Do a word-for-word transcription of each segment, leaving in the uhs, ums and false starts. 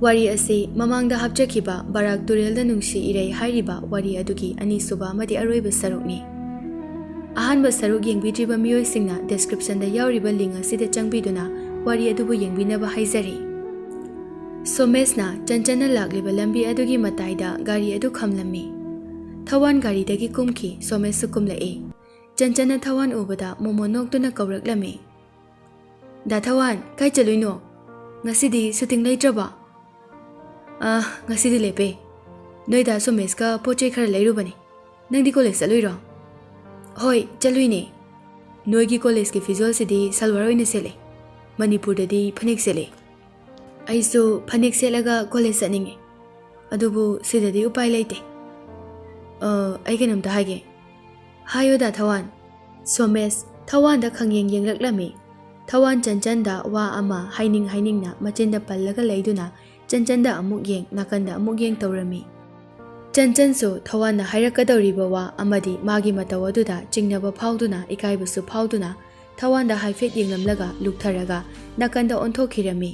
ꯋꯥꯔꯤ ꯑꯁꯤ ꯃꯃꯥꯡꯗ ꯍꯥꯞꯆꯈꯤꯕ ꯕꯔꯥꯛ ꯇꯨꯔꯦꯜꯗ ꯅꯨꯡꯁꯤ ꯏꯔꯩ ꯍꯥꯏꯔꯤꯕ ꯋꯥꯔꯤ ꯑꯗꯨꯒꯤ ꯑꯅꯤꯁꯨꯕ ꯑꯃꯗꯤ ꯑꯔꯣꯏꯕ ꯁꯔꯨꯛꯅꯤ꯫ ꯑꯍꯥꯟꯕ ꯁꯔꯨꯛ ꯌꯦꯡꯕꯤꯗ꯭ꯔꯤꯕ ꯃꯤꯑꯣꯏꯁꯤꯡꯅ descriptionꯗ ꯌꯥꯎꯔꯤꯕ link ꯑꯁꯤꯗ ꯆꯪꯕꯤꯗꯨꯅ ꯋꯥꯔꯤ ꯑꯗꯨꯕꯨ ꯌꯦꯡꯕꯤꯅꯕ ꯍꯥꯏꯖꯔꯤ꯫ ꯁꯣꯃꯦꯁꯅ ꯆꯟꯆꯟꯅ ꯂꯥꯛꯂꯤꯕ ꯂꯝꯕꯤ ꯑꯗꯨꯒꯤ ꯃꯇꯥꯏꯗ ꯒꯥꯔꯤ ꯑꯗꯨ ꯈꯝꯂꯝꯃꯤ꯫ ꯊꯋꯥꯟ ꯒꯥꯔꯤꯗꯒꯤ ꯀꯨꯝꯈꯤ, ꯁꯣꯃꯦꯁꯁꯨ ꯀꯨꯝꯂꯛꯏ꯫ ꯆꯟꯆꯟꯅ ꯊꯋꯥꯟ ꯎꯕꯗ ꯃꯣꯃꯣꯟ ꯅꯣꯛꯇꯨꯅ ꯀꯧꯔꯛꯂꯝꯃꯤ꯫ "ꯗꯥ ꯊꯋꯥꯟ, ꯀꯥꯏ ꯆꯠꯂꯨꯏꯅꯣ? ꯉꯁꯤꯗꯤ shooting ꯂꯩꯇ꯭ꯔꯕ?" "ꯑꯥ, ꯉꯁꯤꯗꯤ ꯂꯦꯞꯄꯦ꯫ ꯅꯣꯏ ꯗꯥ ꯁꯣꯃꯦꯁꯀ ꯄꯣꯠ ꯆꯩ ꯈꯔ ꯂꯩꯔꯨꯕꯅꯤ꯫ ꯅꯪꯗꯤ college ꯆꯠꯂꯨꯏꯔꯣ?" "ꯍꯣꯏ, ꯆꯠꯂꯨꯏꯅꯦ꯫ ꯅꯣꯏꯒꯤ collegeꯀꯤ ꯐꯤꯖꯣꯜꯁꯤꯗꯤ ꯁꯜꯋꯥꯔ ꯑꯣꯏꯅ ꯁꯦꯠꯂꯦ꯫ ꯃꯅꯤꯄꯨꯔꯗꯗꯤ ꯐꯅꯦꯛ ꯁꯦꯠꯂꯦ꯫ ꯑꯩꯁꯨ ꯐꯅꯦꯛ ꯁꯦꯠꯂꯒ college ꯆꯠꯅꯤꯡꯉꯦ꯫ ꯑꯗꯨꯕꯨ ꯁꯤꯗꯗꯤ ꯎꯄꯥꯏ ꯂꯩꯇꯦ꯫ ꯑ, ꯑꯩ ꯀꯩꯅꯣꯝꯇ ꯍꯥꯏꯒꯦ꯫" "ꯍꯥꯏꯌꯣ ꯗꯥ ꯊꯋꯥꯟ꯫" ꯁꯣꯃꯦꯁ ꯊꯋꯥꯟꯗ ꯈꯪꯌꯦꯡ ꯌꯦꯡꯂꯛꯂꯝꯃꯤ꯫ ꯊꯋꯥꯟ ꯆꯟꯆꯟꯗ ꯋꯥ ꯑꯃ ꯍꯥꯏꯅꯤꯡ ꯍꯥꯏꯅꯤꯡꯅ ꯃꯆꯤꯟꯗ ꯄꯜꯂꯒ ꯂꯩꯗꯨꯅ ꯆꯟꯆꯟꯗ ꯑꯃꯨꯛ ꯌꯦꯡ, ꯅꯥꯀꯟꯗ ꯑꯃꯨꯛ ꯌꯦꯡ ꯇꯧꯔꯝꯃꯤ꯫ ꯆꯟꯆꯟꯁꯨ ꯊꯋꯥꯟꯅ ꯍꯥꯏꯔꯛꯀꯗꯧꯔꯤꯕ ꯋꯥ ꯑꯃꯗꯤ ꯃꯥꯒꯤ ꯃꯇꯧ ꯑꯗꯨꯗ ꯆꯤꯡꯅꯕ ꯐꯥꯎꯗꯨꯅ, ꯏꯀꯥꯏꯕꯁꯨ ꯐꯥꯎꯗꯨꯅ ꯊꯋꯥꯟꯗ ꯍꯥꯏꯐꯦꯠ ꯌꯦꯡꯂꯝꯂꯒ ꯂꯨꯞꯊꯔꯒ ꯅꯥꯀꯟꯗ ꯑꯣꯟꯊꯣꯛꯈꯤꯔꯝꯃꯤ꯫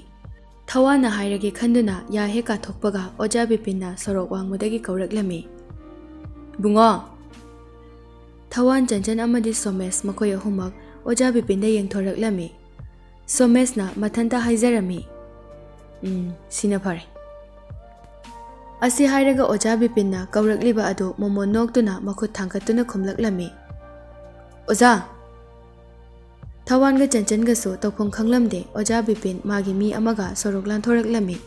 ꯊꯋꯥꯟꯅ ꯍꯥꯏꯔꯒꯦ ꯈꯟꯗꯨꯅ ꯌꯥ ꯍꯦꯛ ꯀꯥꯊꯣꯛꯄꯒ ꯑꯣꯖꯥ ꯕꯤꯄꯤꯟꯅ ꯁꯣꯔꯣꯛ ꯋꯥꯡꯃꯗꯒꯤ ꯀꯧꯔꯛꯂꯝꯃꯤ꯫ "ꯕꯨꯡꯉꯣ!" ꯊꯋꯥꯟ, ꯆꯟꯆꯟ ꯑꯃꯗꯤ ꯁꯣꯃꯦꯁ ꯃꯈꯣꯏ ꯑꯍꯨꯝꯃꯛ ꯑꯣꯖꯥ ꯕꯤꯄꯤꯟꯗ ꯌꯦꯡꯊꯣꯔꯛꯂꯝꯃꯤ꯫ ꯁꯣꯃꯦꯁꯅ ꯃꯊꯟꯇ ꯍꯥꯏꯖꯔꯝꯃꯤ, "ꯎꯝ, ꯁꯤꯅ ꯐꯔꯦ꯫" ꯑꯁꯤ ꯍꯥꯏꯔꯒ ꯑꯣꯖꯥ ꯕꯤꯄꯤꯟꯅ ꯀꯧꯔꯛꯂꯤꯕ ꯑꯗꯨ ꯃꯣꯃꯣꯟ ꯅꯣꯛꯇꯨꯅ ꯃꯈꯨꯠ ꯊꯥꯡꯒꯠꯇꯨꯅ ꯈꯨꯝꯂꯛꯂꯝꯃꯤ, "ꯑꯣꯖꯥ!" ꯊꯋꯥꯟꯒ ꯆꯟꯆꯟꯒꯁꯨ ꯇꯧꯐꯝ ꯈꯪꯂꯝꯗꯦ꯫ ꯑꯣꯖꯥ ꯕꯤꯄꯤꯟ ꯃꯥꯒꯤ ꯃꯤ ꯑꯃꯒ ꯁꯣꯔꯣꯛ ꯂꯥꯟꯊꯣꯔꯛꯂꯝꯃꯤ꯫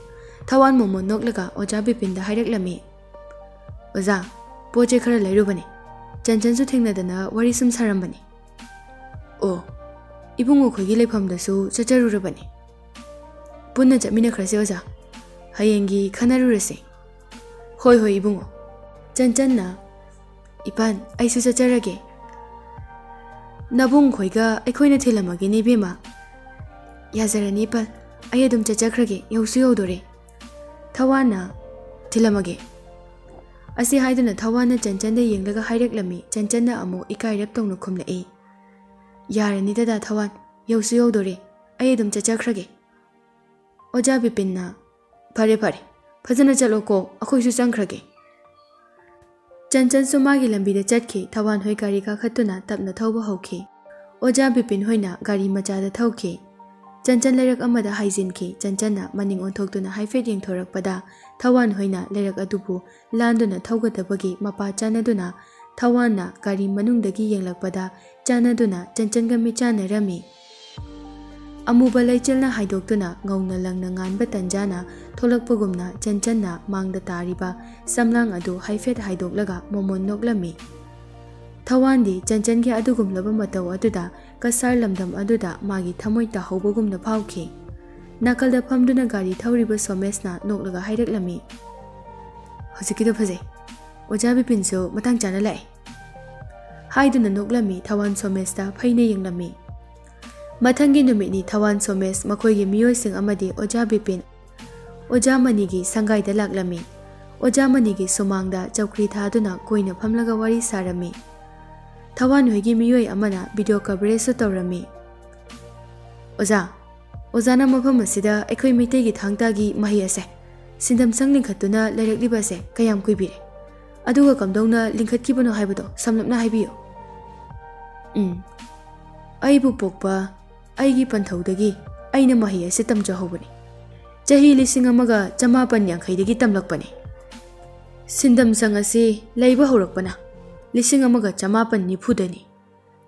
ꯊꯋꯥꯟ ꯃꯣꯃꯣꯟ ꯅꯣꯛꯂꯒ ꯑꯣꯖꯥ ꯕꯤꯄꯤꯟꯗ ꯍꯥꯏꯔꯛꯂꯝꯃꯤ, "ꯑꯣꯖꯥ, ꯄꯣꯠ ꯆꯩ ꯈꯔ ꯂꯩꯔꯨꯕꯅꯤ꯫ ꯆꯟꯆꯟꯁꯨ ꯊꯦꯡꯅꯗꯅ ꯋꯥꯔꯤ ꯁꯨꯝ ꯁꯥꯔꯝꯕꯅꯤ꯫ ꯑꯣ, ꯏꯕꯨꯡꯉꯣ ꯈꯣꯏꯒꯤ ꯂꯩꯐꯝꯗꯁꯨ ꯆꯠꯆꯔꯨꯔꯕꯅꯤ꯫ ꯄꯨꯟꯅ ꯆꯠꯃꯤꯟꯅꯈ꯭ꯔꯁꯦ ꯑꯣꯖꯥ꯫ ꯍꯌꯦꯡꯒꯤ ꯈꯟꯅꯔꯨꯔꯁꯦ꯫" "ꯍꯣꯏ, ꯍꯣꯏ, ꯏꯕꯨꯡꯉꯣ꯫" ꯆꯟꯆꯟꯅ, "ꯏꯄꯥꯟ, ꯑꯩꯁꯨ ꯆꯠꯆꯔꯒꯦ꯫ ꯅꯕꯨꯡ ꯈꯣꯏꯒ ꯑꯩꯈꯣꯏꯅ ꯊꯤꯜꯂꯝꯃꯒꯦꯅꯦ, ꯏꯕꯦꯝꯃ꯫" "ꯌꯥꯖꯔꯅꯤ, ꯏꯄꯥꯟ꯫ ꯑꯩ ꯑꯗꯨꯝ ꯆꯠꯆꯈ꯭ꯔꯒꯦ꯫ ꯌꯧꯁꯨ ꯌꯧꯗꯣꯔꯦ꯫" ꯊꯋꯥꯟꯅ, "ꯊꯤꯜꯂꯝꯃꯒꯦ꯫" ꯑꯁꯤ ꯍꯥꯏꯗꯨꯅ ꯊꯋꯥꯟꯅ ꯆꯟꯆꯟꯗ ꯌꯦꯡꯂꯒ ꯍꯥꯏꯔꯛꯂꯝꯃꯤ꯫ ꯆꯟꯆꯟꯅ ꯑꯃꯨꯛ ꯏꯀꯥꯏꯔꯞ ꯇꯧꯅ ꯈꯨꯝꯂꯛꯏ, "ꯌꯥꯔꯅꯤꯗ ꯗꯥ ꯊꯋꯥꯟ, ꯌꯧꯁꯨ ꯌꯧꯗꯣꯔꯦ꯫ ꯑꯩ ꯑꯗꯨꯝ ꯆꯠꯆꯈ꯭ꯔꯒꯦ꯫" ꯑꯣꯖꯥ ꯕꯤꯄꯤꯟꯅ, "ꯐꯔꯦ ꯐꯔꯦ, ꯐꯖꯅ ꯆꯠꯂꯣꯀꯣ, ꯑꯩꯈꯣꯏꯁꯨ ꯆꯪꯈ꯭ꯔꯒꯦ"꯫ ꯆꯟꯆꯟꯁꯨ ꯃꯥꯒꯤ ꯂꯝꯕꯤꯗ ꯆꯠꯈꯤ꯫ ꯊꯋꯥꯟ ꯍꯣꯏ ꯒꯥꯔꯤ ꯀꯥꯈꯠꯇꯨꯅ ꯇꯞꯅ ꯊꯧꯕ ꯍꯧꯈꯤ꯫ ꯑꯣꯖꯥ ꯕꯤꯄꯤꯟ ꯍꯣꯏꯅ ꯒꯥꯔꯤ ꯃꯆꯥꯗ ꯊꯧꯈꯤ꯫ ꯆꯟꯆꯟ ꯂꯩꯔꯛ ꯑꯃꯗ ꯍꯥꯏꯖꯤꯟꯈꯤ꯫ ꯆꯟꯆꯟꯅ ꯃꯅꯤꯡ ꯑꯣꯟꯊꯣꯛꯇꯨꯅ ꯍꯥꯏꯐꯦꯠ ꯌꯦꯡꯊꯣꯔꯛꯄꯗ ꯊꯋꯥꯟ ꯍꯣꯏꯅ ꯂꯩꯔꯛ ꯑꯗꯨꯕꯨ ꯂꯥꯟꯗꯨꯅ ꯊꯧꯒꯗꯕꯒꯤ ꯃꯄꯥ ꯆꯥꯟꯅꯗꯨꯅ ꯊꯋꯥꯟꯅ ꯒꯥꯔꯤ ꯃꯅꯨꯡꯗꯒꯤ ꯌꯦꯡꯂꯛꯄꯗ ꯆꯥꯟꯅꯗꯨꯅ ꯆꯟꯆꯟꯒ ꯃꯤꯠꯆꯥꯟꯅꯔꯝꯃꯤ꯫ ꯑꯃꯨꯕ ꯂꯩꯆꯤꯜꯅ ꯍꯥꯏꯗꯣꯛꯇꯨꯅ ꯉꯧꯅ ꯂꯪꯅ ꯉꯥꯟꯕ ꯇꯟꯖꯥꯅ ꯊꯣꯛꯂꯛꯄꯒꯨꯝꯅ ꯆꯟꯆꯟꯅ ꯃꯥꯡꯗ ꯇꯥꯔꯤꯕ ꯁꯝꯂꯥꯡ ꯑꯗꯨ ꯍꯥꯏꯐꯦꯠ ꯍꯥꯏꯗꯣꯛꯂꯒ ꯃꯣꯃꯣꯟ ꯅꯣꯛꯂꯝꯃꯤ꯫ ꯊꯋꯥꯟꯗꯤ ꯆꯟꯆꯟꯒꯤ ꯑꯗꯨꯒꯨꯝꯂꯕ ꯃꯇꯧ ꯑꯗꯨꯗ ꯀꯁꯥꯔ ꯂꯝꯗꯝ ꯑꯗꯨꯗ ꯃꯥꯒꯤ ꯊꯃꯣꯏ ꯇꯥꯍꯧꯕꯒꯨꯝꯅ ꯐꯥꯎꯈꯤ꯫ ꯅꯥꯀꯜꯗ ꯐꯝꯗꯨꯅ ꯒꯥꯔꯤ ꯊꯧꯔꯤꯕ ꯁꯣꯃꯦꯁꯅ ꯅꯣꯛꯂꯒ ꯍꯥꯏꯔꯛꯂꯝꯃꯤ, "ꯍꯧꯖꯤꯛꯀꯤꯗꯣ ꯐꯖꯩ꯫ ꯑꯣꯖꯥ ꯕꯤꯄꯤꯟꯁꯨ ꯃꯇꯥꯡ ꯆꯥꯅ ꯂꯥꯛꯑꯦ" ꯍꯥꯏꯗꯨꯅ ꯅꯣꯛꯂꯝꯃꯤ꯫ ꯊꯋꯥꯟ ꯁꯣꯃꯦꯁꯇ ꯐꯩꯅ ꯌꯦꯡꯂꯝꯃꯤ꯫ ꯃꯊꯪꯒꯤ ꯅꯨꯃꯤꯠꯅꯤ꯫ ꯊꯋꯥꯟ ꯁꯣꯃꯦꯁ, ꯃꯈꯣꯏꯒꯤ ꯃꯤꯑꯣꯏꯁꯤꯡ ꯑꯃꯗꯤ ꯑꯣꯖꯥ ꯕꯤꯄꯤꯟ, ꯑꯣꯖꯥ ꯃꯅꯤꯒꯤ ꯁꯪꯒꯥꯏꯗ ꯂꯥꯛꯂꯝꯃꯤ꯫ ꯑꯣꯖꯥ ꯃꯅꯤꯒꯤ ꯁꯨꯃꯥꯡꯗ ꯆꯧꯀ꯭ꯔꯤ ꯊꯥꯗꯨꯅ ꯀꯣꯏꯅ ꯐꯝꯂꯒ ꯋꯥꯔꯤ ꯁꯥꯔꯝꯃꯤ꯫ ꯊꯋꯥꯟ ꯍꯣꯏꯒꯤ ꯃꯤꯑꯣꯏ ꯑꯃꯅ ꯚꯤꯗꯤꯑꯣ ꯀꯚꯔꯦꯖꯁꯨ ꯇꯧꯔꯝꯃꯤ꯫ "ꯑꯣꯖꯥ, ꯑꯣꯖꯥꯅ ꯃꯐꯝ ꯑꯁꯤꯗ ꯑꯩꯈꯣꯏ ꯃꯩꯇꯩꯒꯤ ꯊꯥꯡ ꯇꯥꯒꯤ ꯃꯍꯩ ꯑꯁꯦ ꯁꯤꯟꯗꯝꯁꯪ ꯂꯤꯡꯈꯠꯇꯨꯅ ꯂꯩꯔꯛꯂꯤꯕ ꯑꯁꯦ ꯀꯌꯥꯝ ꯀꯨꯏꯕꯤꯔꯦ? ꯑꯗꯨꯒ ꯀꯝꯗꯧꯅ ꯂꯤꯡꯈꯠꯈꯤꯕꯅꯣ ꯍꯥꯏꯕꯗꯣ ꯁꯝꯂꯞꯅ ꯍꯥꯏꯕꯤꯌꯨ"꯫ "ꯎꯝ, ꯑꯩꯕꯨ ꯄꯣꯛꯄ ꯑꯩꯒꯤ ꯄꯟꯊꯧꯗꯒꯤ ꯑꯩꯅ ꯃꯍꯩ ꯑꯁꯤ ꯇꯝꯖꯍꯧꯕꯅꯤ꯫ ꯆꯍꯤ ꯂꯤꯁꯤꯡ ꯑꯃꯒ ꯆꯃꯥꯄꯟ ꯌꯥꯡꯈꯩꯗꯒꯤ ꯇꯝꯂꯛꯄꯅꯤ꯫ ꯁꯤꯟꯗꯝꯁꯪ ꯑꯁꯤ ꯂꯩꯕ ꯍꯧꯔꯛꯄꯅ ꯂꯤꯁꯤꯡ ꯑꯃꯒ ꯆꯃꯥꯄꯟ ꯅꯤꯐꯨꯗꯅꯤ꯫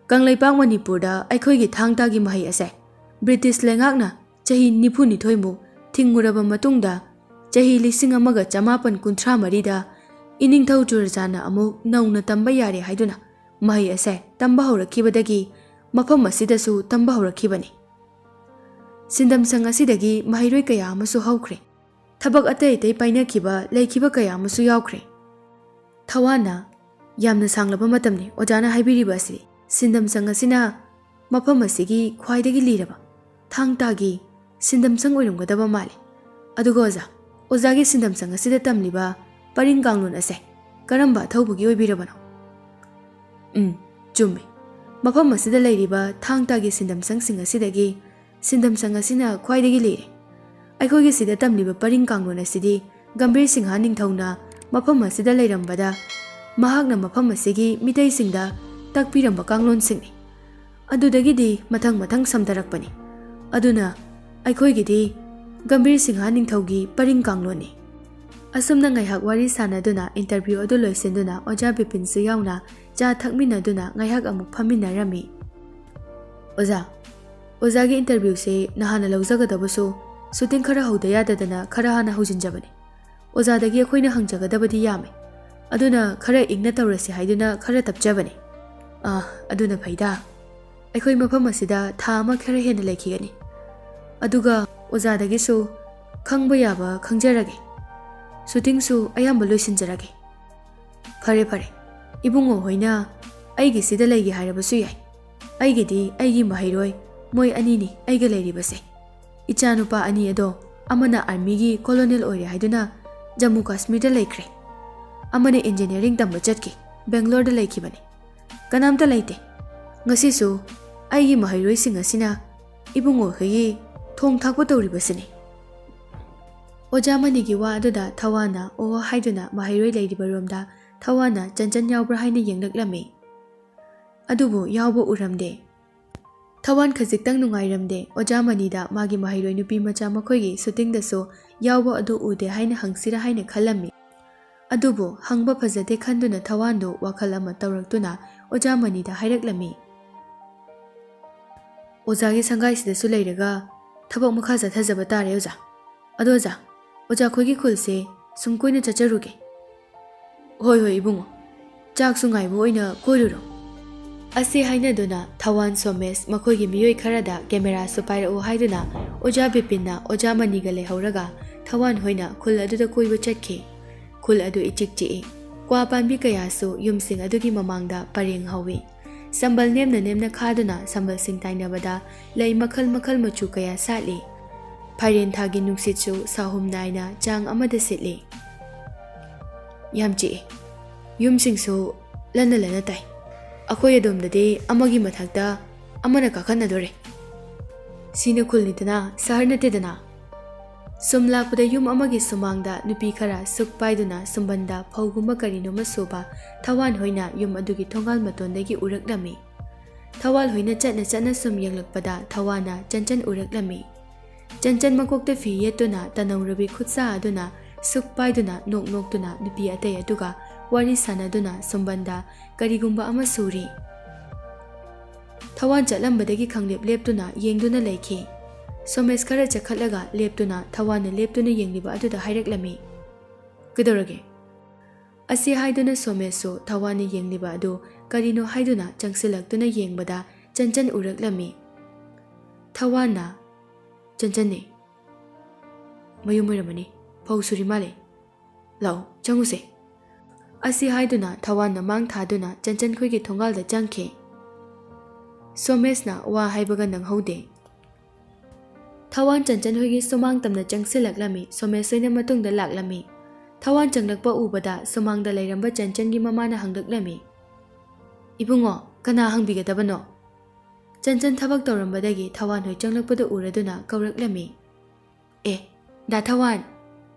ꯀꯪꯂꯩꯄꯥꯛ ꯃꯅꯤꯄꯨꯔꯗ ꯑꯩꯈꯣꯏꯒꯤ ꯊꯥꯡ ꯇꯥꯒꯤ ꯃꯍꯩ ꯑꯁꯦ ꯕ꯭ꯔꯤꯇꯤꯁ ꯂꯩꯉꯥꯛꯅ ꯆꯍꯤ ꯅꯤꯐꯨꯅꯤꯊꯣꯏꯃꯨꯛ ꯊꯤꯡꯉꯨꯔꯕ ꯃꯇꯨꯡꯗ, ꯆꯍꯤ ꯂꯤꯁꯤꯡ ꯑꯃꯒ ꯆꯃꯥꯄꯟ ꯀꯨꯟꯊ꯭ꯔꯥ ꯃꯔꯤꯗ ꯏꯅꯤꯡꯊꯧ ꯆꯨꯔꯆꯥꯟꯅ ꯑꯃꯨꯛ ꯅꯧꯅ ꯇꯝꯕ ꯌꯥꯔꯦ ꯍꯥꯏꯗꯨꯅ ꯃꯍꯩ ꯑꯁꯦ ꯇꯝꯕ ꯍꯧꯔꯛꯈꯤꯕꯗꯒꯤ ꯃꯐꯝ ꯑꯁꯤꯗꯁꯨ ꯇꯝꯕ ꯍꯧꯔꯛꯈꯤꯕꯅꯤ꯫ ꯁꯤꯟꯗꯝꯁꯪ ꯑꯁꯤꯗꯒꯤ ꯃꯍꯩꯔꯣꯏ ꯀꯌꯥ ꯑꯃꯁꯨ ꯍꯧꯈ꯭ꯔꯦ꯫ ꯊꯕꯛ ꯑꯇꯩ ꯑꯇꯩ ꯄꯥꯏꯅꯈꯤꯕ, ꯂꯩꯈꯤꯕ ꯀꯌꯥ ꯑꯃꯁꯨ ꯌꯥꯎꯈ꯭ꯔꯦ"꯫ ꯊꯋꯥꯟꯅ, "ꯌꯥꯝꯅ ꯁꯥꯡꯂꯕ ꯃꯇꯝꯅꯤ ꯑꯣꯖꯥꯅ ꯍꯥꯏꯕꯤꯔꯤꯕ ꯑꯁꯤ꯫ ꯁꯤꯟꯗꯝꯁꯪ ꯑꯁꯤꯅ ꯃꯐꯝ ꯑꯁꯤꯒꯤ ꯈ꯭ꯋꯥꯏꯗꯒꯤ ꯂꯤꯔꯕ ꯊꯥꯡ ꯇꯥꯒꯤ ꯁꯤꯟꯗꯝꯁꯪ ꯑꯣꯏꯔꯝꯒꯗꯕ ꯃꯥꯜꯂꯤ꯫ ꯑꯗꯨꯒ ꯑꯣꯖꯥ, ꯑꯣꯖꯥꯒꯤ ꯁꯤꯟꯗꯝꯁꯪ ꯑꯁꯤꯗ ꯇꯝꯂꯤꯕ ꯄꯔꯤꯡ ꯀꯥꯡꯂꯣꯟ ꯑꯁꯦ ꯀꯔꯝꯕ ꯑꯊꯧꯕꯒꯤ ꯑꯣꯏꯕꯤꯔꯕꯅꯣ?" "ꯎꯝ, ꯆꯨꯝꯃꯤ꯫ ꯃꯐꯝ ꯑꯁꯤꯗ ꯂꯩꯔꯤꯕ ꯊꯥꯡ ꯇꯥꯒꯤ ꯁꯤꯟꯗꯝꯁꯪꯁꯤꯡ ꯑꯁꯤꯗꯒꯤ ꯁꯤꯟꯗꯝꯁꯪ ꯑꯁꯤꯅ ꯈ꯭ꯋꯥꯏꯗꯒꯤ ꯂꯤꯔꯦ꯫ ꯑꯩꯈꯣꯏꯒꯤ ꯁꯤꯗ ꯇꯝꯂꯤꯕ ꯄꯔꯤꯡ ꯀꯥꯡꯂꯣꯟ ꯑꯁꯤꯗꯤ ꯒꯝꯚꯤꯔ ꯁꯤꯡꯍ ꯅꯤꯡꯊꯧꯅ ꯃꯐꯝ ꯑꯁꯤꯗ ꯂꯩꯔꯝꯕꯗ ꯃꯍꯥꯛꯅ ꯃꯐꯝ ꯑꯁꯤꯒꯤ ꯃꯤꯇꯩꯁꯤꯡꯗ ꯇꯥꯛꯄꯤꯔꯝꯕ ꯀꯥꯡꯂꯣꯟꯁꯤꯡꯅꯤ꯫ ꯑꯗꯨꯗꯒꯤꯗꯤ ꯃꯊꯪ ꯃꯊꯪ ꯁꯝꯊꯔꯛꯄꯅꯤ꯫ ꯑꯗꯨꯅ ꯑꯩꯈꯣꯏꯒꯤꯗꯤ ꯒꯝꯚꯤꯔ ꯁꯤꯡꯍ ꯅꯤꯡꯊꯧꯒꯤ ꯄꯔꯤꯡ ꯀꯥꯡꯂꯣꯟꯅꯤ꯫ ꯑꯁꯨꯝꯅ ꯉꯥꯏꯍꯥꯛ ꯋꯥꯔꯤ ꯁꯥꯟꯅꯗꯨꯅ ꯏꯟꯇꯔꯚ꯭ꯌꯨ ꯑꯗꯨ ꯂꯣꯏꯁꯤꯟꯗꯨꯅ ꯑꯣꯖꯥ ꯕꯤꯄꯤꯟꯁꯨ ꯌꯥꯎꯅ ꯆꯥ ꯊꯛꯃꯤꯟꯅꯗꯨꯅ ꯉꯥꯏꯍꯥꯛ ꯑꯃꯨꯛ ꯐꯝꯃꯤꯟꯅꯔꯝꯃꯤ꯫ "ꯑꯣꯖꯥ, ꯑꯣꯖꯥꯒꯤ ꯏꯟꯇꯔꯚ꯭ꯌꯨꯁꯦ ꯅꯍꯥꯟꯅ ꯂꯧꯖꯒꯗꯕꯁꯨ ꯁꯨꯇꯤꯡ ꯈꯔ ꯍꯧꯗ ꯌꯥꯗꯗꯅ ꯈꯔ ꯍꯥꯟꯅ ꯍꯧꯖꯤꯟꯖꯕꯅꯤ꯫ ꯑꯣꯖꯥꯗꯒꯤ ꯑꯩꯈꯣꯏꯅ ꯍꯪꯖꯒꯗꯕꯗꯤ ꯌꯥꯝꯃꯤ꯫ ꯑꯗꯨꯅ ꯈꯔ ꯏꯪꯅ ꯇꯧꯔꯁꯤ ꯍꯥꯏꯗꯨꯅ ꯈꯔ ꯇꯞꯆꯕꯅꯤ꯫ ꯑꯥ, ꯑꯗꯨꯅ ꯐꯩꯗ꯫ ꯑꯩꯈꯣꯏ ꯃꯐꯝ ꯑꯁꯤꯗ ꯊꯥ ꯑꯃ ꯈꯔ ꯍꯦꯟꯅ ꯂꯩꯈꯤꯒꯅꯤ꯫ ꯑꯗꯨꯒ ꯑꯣꯖꯥꯗꯒꯤꯁꯨ ꯈꯪꯕ ꯌꯥꯕ ꯈꯪꯖꯔꯒꯦ꯫ ꯁꯨꯇꯤꯡꯁꯨ ꯑꯌꯥꯝꯕ ꯂꯣꯏꯁꯤꯟꯖꯔꯒꯦ꯫" "ꯐꯔꯦ, ꯐꯔꯦ꯫ ꯏꯕꯨꯡꯉꯣ ꯍꯣꯏꯅ ꯑꯩꯒꯤꯁꯤꯗ ꯂꯩꯒꯦ ꯍꯥꯏꯔꯕꯁꯨ ꯌꯥꯏ꯫ ꯑꯩꯒꯤꯗꯤ ꯑꯩꯒꯤ ꯃꯍꯩꯔꯣꯏ ꯃꯣꯏ ꯑꯅꯤꯅꯤ ꯑꯩꯒ ꯂꯩꯔꯤꯕꯁꯦ꯫ ꯏꯆꯥꯅꯨꯄꯥ ꯑꯅꯤ ꯑꯗꯣ ꯑꯃꯅ ꯑꯥꯔꯃꯤꯒꯤ ꯀꯣꯂꯣꯅꯦꯜ ꯑꯣꯏꯔꯦ ꯍꯥꯏꯗꯨꯅ ꯖꯝꯃꯨ ꯀꯥꯁꯃꯤꯔꯗ ꯂꯩꯈ꯭ꯔꯦ꯫ ꯑꯃꯅ ꯏꯟꯖꯤꯅꯤꯌꯥꯔꯤꯡ ꯇꯝꯕ ꯆꯠꯈꯤ, ꯕꯦꯡꯒ꯭ꯂꯣꯔꯗ ꯂꯩꯈꯤꯕꯅꯤ꯫ ꯀꯅꯥꯝꯇ ꯂꯩꯇꯦ꯫ ꯉꯁꯤꯁꯨ ꯑꯩꯒꯤ ꯃꯍꯩꯔꯣꯏꯁꯤꯡ ꯑꯁꯤꯅ ꯏꯕꯨꯡꯉꯣ ꯍꯣꯏꯒꯤ ꯊꯣꯡ ꯊꯥꯛꯄ ꯇꯧꯔꯤꯕꯁꯤꯅꯤ꯫" ꯑꯣꯖꯥ ꯃꯅꯤꯒꯤ ꯋꯥ ꯑꯗꯨꯗ ꯊꯋꯥꯟꯅ ꯑꯣ ꯍꯥꯏꯗꯨꯅ ꯃꯍꯩꯔꯣꯏ ꯂꯩꯔꯤꯕ ꯔꯣꯝꯗ ꯊꯋꯥꯟꯅ ꯆꯟꯆꯟ ꯌꯥꯎꯕ꯭ꯔꯥ ꯍꯥꯏꯅ ꯌꯦꯡꯂꯛꯂꯝꯃꯤ꯫ ꯑꯗꯨꯕꯨ ꯌꯥꯎꯕ ꯎꯔꯝꯗꯦ꯫ ꯊꯋꯥꯟ ꯈꯖꯤꯛꯇꯪ ꯅꯨꯡꯉꯥꯏꯔꯝꯗꯦ꯫ ꯑꯣꯖꯥ ꯃꯅꯤꯗ ꯃꯥꯒꯤ ꯃꯍꯩꯔꯣꯏ ꯅꯨꯄꯤ ꯃꯆꯥ ꯃꯈꯣꯏꯒꯤ ꯁꯨꯇꯤꯡꯗꯁꯨ ꯌꯥꯎꯕ ꯑꯗꯨ ꯎꯗꯦ ꯍꯥꯏꯅ ꯍꯪꯁꯤꯔꯥ ꯍꯥꯏꯅ ꯈꯜꯂꯝꯃꯤ꯫ ꯑꯗꯨꯕꯨ ꯍꯪꯕ ꯐꯖꯗꯦ ꯈꯟꯗꯨꯅ ꯊꯋꯥꯟꯗꯨ ꯋꯥꯈꯜ ꯑꯃ ꯇꯧꯔꯛꯇꯨꯅ ꯑꯣꯖꯥ ꯃꯅꯤꯗ ꯍꯥꯏꯔꯛꯂꯝꯃꯤ꯫ "ꯑꯣꯖꯥꯒꯤ ꯁꯪꯒꯥꯏꯁꯤꯗꯁꯨ ꯂꯩꯔꯒ ꯊꯕꯛ ꯃꯈꯥ ꯆꯠꯊꯖꯕ ꯇꯥꯔꯦ ꯑꯣꯖꯥ꯫ ꯑꯗꯣ ꯑꯣꯖꯥ, ꯑꯣꯖꯥ ꯈꯣꯏꯒꯤ ꯈꯨꯜꯁꯦ ꯁꯨꯝ ꯀꯣꯏꯅ ꯆꯠꯆꯔꯨꯒꯦ꯫" "ꯍꯣꯏ ꯍꯣꯏ ꯏꯕꯨꯡꯉꯣ, ꯆꯥꯛꯁꯨ ꯉꯥꯏꯕ ꯑꯣꯏꯅ ꯀꯣꯏꯔꯨꯔꯣ꯫" ꯑꯁꯤ ꯍꯥꯏꯅꯗꯨꯅ ꯊꯋꯥꯟ ꯁꯣꯃꯦꯁ ꯃꯈꯣꯏꯒꯤ ꯃꯤꯑꯣꯏ ꯈꯔꯗ ꯀꯦꯃꯦꯔꯥꯁꯨ ꯄꯥꯏꯔꯛꯎ ꯍꯥꯏꯗꯨꯅ ꯑꯣꯖꯥ ꯕꯤꯄꯤꯟꯅ ꯑꯣꯖꯥ ꯃꯅꯤꯒ ꯂꯩꯍꯧꯔꯒ ꯊꯋꯥꯟ ꯍꯣꯏꯅ ꯈꯨꯜ ꯑꯗꯨꯗ ꯀꯣꯏꯕ ꯆꯠꯈꯤ꯫ ꯈꯨꯜ ꯑꯗꯨ ꯏꯆꯤꯛ ꯆꯤꯛꯏ꯫ ꯀ꯭ꯋꯥ ꯄꯥꯝꯕꯤ ꯀꯌꯥꯁꯨ ꯌꯨꯝꯁꯤꯡ ꯑꯗꯨꯒꯤ ꯃꯃꯥꯡꯗ ꯄꯔꯦꯡ ꯍꯧꯏ꯫ ꯁꯝꯕꯜ ꯅꯦꯝꯅ ꯅꯦꯝꯅ ꯈꯥꯗꯨꯅ ꯁꯝꯕꯜꯁꯤꯡ ꯇꯥꯏꯅꯕꯗ ꯂꯩ ꯃꯈꯜ ꯃꯈꯜ ꯃꯆꯨ ꯀꯌꯥ ꯁꯥꯠꯂꯤ꯫ ꯐꯥꯏꯔꯦꯟ ꯊꯥꯒꯤ ꯅꯨꯡꯁꯤꯠꯁꯨ ꯁꯥꯍꯨꯝ ꯅꯥꯏꯅ ꯆꯥꯡ ꯑꯃꯗ ꯁꯤꯠꯂꯤ꯫ ꯌꯥꯝ ꯆꯤꯛꯏ꯫ ꯌꯨꯝꯁꯤꯡꯁꯨ ꯂꯟꯅ ꯂꯟꯅ ꯇꯥꯏ꯫ ꯑꯩꯈꯣꯏ ꯑꯗꯣꯝꯗꯗꯤ ꯑꯃꯒꯤ ꯃꯊꯛꯇ ꯑꯃꯅ ꯀꯥꯈꯠꯅꯗꯣꯔꯦ꯫ ꯁꯤꯅ ꯈꯨꯜꯅꯤꯗꯅ, ꯁꯍꯔ ꯅꯠꯇꯦꯗꯅ꯫ ꯁꯨꯝ ꯂꯥꯛꯄꯗ ꯌꯨꯝ ꯑꯃꯒꯤ ꯁꯨꯃꯥꯡꯗ ꯅꯨꯄꯤ ꯈꯔ ꯁꯨꯛ ꯄꯥꯏꯗꯨꯅ ꯁꯨꯝꯕꯟꯗ ꯐꯧꯒꯨꯝꯕ ꯀꯔꯤꯅꯣꯃ ꯁꯨꯕ ꯊꯋꯥꯟ ꯍꯣꯏꯅ ꯌꯨꯝ ꯑꯗꯨꯒꯤ ꯊꯣꯡꯒꯥꯜ ꯃꯇꯣꯟꯗꯒꯤ ꯎꯔꯛꯂꯝꯃꯤ꯫ ꯊꯋꯥꯟ ꯍꯣꯏꯅ ꯆꯠꯅ ꯆꯠꯅ ꯁꯨꯝ ꯌꯦꯡꯂꯛꯄꯗ ꯊꯋꯥꯟꯅ ꯆꯟꯆꯟ ꯎꯔꯛꯂꯝꯃꯤ꯫ ꯆꯟꯆꯟ ꯃꯀꯣꯛꯇ ꯐꯤ ꯌꯦꯠꯇꯨꯅ ꯇꯅꯧꯔꯕꯤ ꯈꯨꯠꯁꯥ ꯑꯗꯨꯅ ꯁꯨꯛ ꯄꯥꯏꯗꯨꯅ ꯅꯣꯛ ꯅꯣꯛꯇꯨꯅ ꯅꯨꯄꯤ ꯑꯇꯩ ꯑꯗꯨꯒ ꯋꯥꯔꯤ ꯁꯥꯟꯅꯗꯨꯅ ꯁꯨꯝꯕꯟꯗ ꯀꯔꯤꯒꯨꯝꯕ ꯑꯃ ꯁꯨꯔꯤ꯫ ꯊꯋꯥꯟ ꯆꯠꯂꯝꯕꯗꯒꯤ ꯈꯪꯂꯦꯞ ꯂꯦꯞꯇꯨꯅ ꯌꯦꯡꯗꯨꯅ ꯂꯩꯈꯤ꯫ ꯁꯣꯃꯦꯁ ꯈꯔ ꯆꯈꯠꯂꯒ ꯂꯦꯞꯇꯨꯅ ꯊꯋꯥꯟꯅ ꯂꯦꯞꯇꯨꯅ ꯌꯦꯡꯂꯤꯕ ꯑꯗꯨꯗ ꯍꯥꯏꯔꯛꯂꯝꯃꯤ, "ꯀꯩꯗꯧꯔꯒꯦ?" ꯑꯁꯤ ꯍꯥꯏꯗꯨꯅ ꯁꯣꯃꯦꯁꯁꯨ ꯊꯋꯥꯟꯅ ꯌꯦꯡꯂꯤꯕ ꯑꯗꯨ ꯀꯔꯤꯅꯣ ꯍꯥꯏꯗꯨꯅ ꯆꯪꯁꯤꯜꯂꯛꯇꯨꯅ ꯌꯦꯡꯕꯗ ꯆꯟꯆꯟ ꯎꯔꯛꯂꯝꯃꯤ꯫ ꯊꯋꯥꯟꯅ, "ꯆꯟꯆꯟꯅꯦ꯫ ꯃꯌꯨꯝ ꯑꯣꯏꯔꯝꯃꯅꯤ꯫ ꯐꯧ ꯁꯨꯔꯤ ꯃꯥꯜꯂꯦ꯫ ꯂꯥꯛꯑꯣ, ꯆꯪꯉꯨꯁꯦ꯫" ꯑꯁꯤ ꯍꯥꯏꯗꯨꯅ ꯊꯋꯥꯟꯅ ꯃꯥꯡ ꯊꯥꯗꯨꯅ ꯆꯟꯆꯟ ꯈꯣꯏꯒꯤ ꯊꯣꯡꯒꯥꯜꯗ ꯆꯪꯈꯤ꯫ ꯁꯣꯃꯦꯁꯅ ꯋꯥ ꯍꯥꯏꯕꯒ ꯅꯪꯍꯧꯗꯦ꯫ ꯊꯋꯥꯟ ꯆꯟꯆꯟ ꯍꯣꯏꯒꯤ ꯁꯨꯃꯥꯡ ꯇꯝꯅ ꯆꯪꯁꯤꯜꯂꯛꯂꯝꯃꯤ꯫ ꯁꯣꯃꯦꯁ ꯍꯣꯏꯅ ꯃꯇꯨꯡꯗ ꯂꯥꯛꯂꯝꯃꯤ꯫ ꯊꯋꯥꯟ ꯆꯪꯂꯛꯄ ꯎꯕꯗ ꯁꯨꯃꯥꯡꯗ ꯂꯩꯔꯝꯕ ꯆꯟꯆꯟꯒꯤ ꯃꯃꯥꯅ ꯍꯪꯂꯛꯂꯝꯃꯤ, "ꯏꯕꯨꯡꯉꯣ, ꯀꯅꯥ ꯍꯪꯕꯤꯒꯗꯕꯅꯣ?" ꯆꯟꯆꯟ ꯊꯕꯛ ꯇꯧꯔꯝꯕꯗꯒꯤ ꯊꯋꯥꯟ ꯍꯣꯏ ꯆꯪꯂꯛꯄꯗꯨ ꯎꯔꯗꯨꯅ ꯀꯧꯔꯛꯂꯝꯃꯤ, "ꯑꯦ, ꯗꯥ ꯊꯋꯥꯟ!"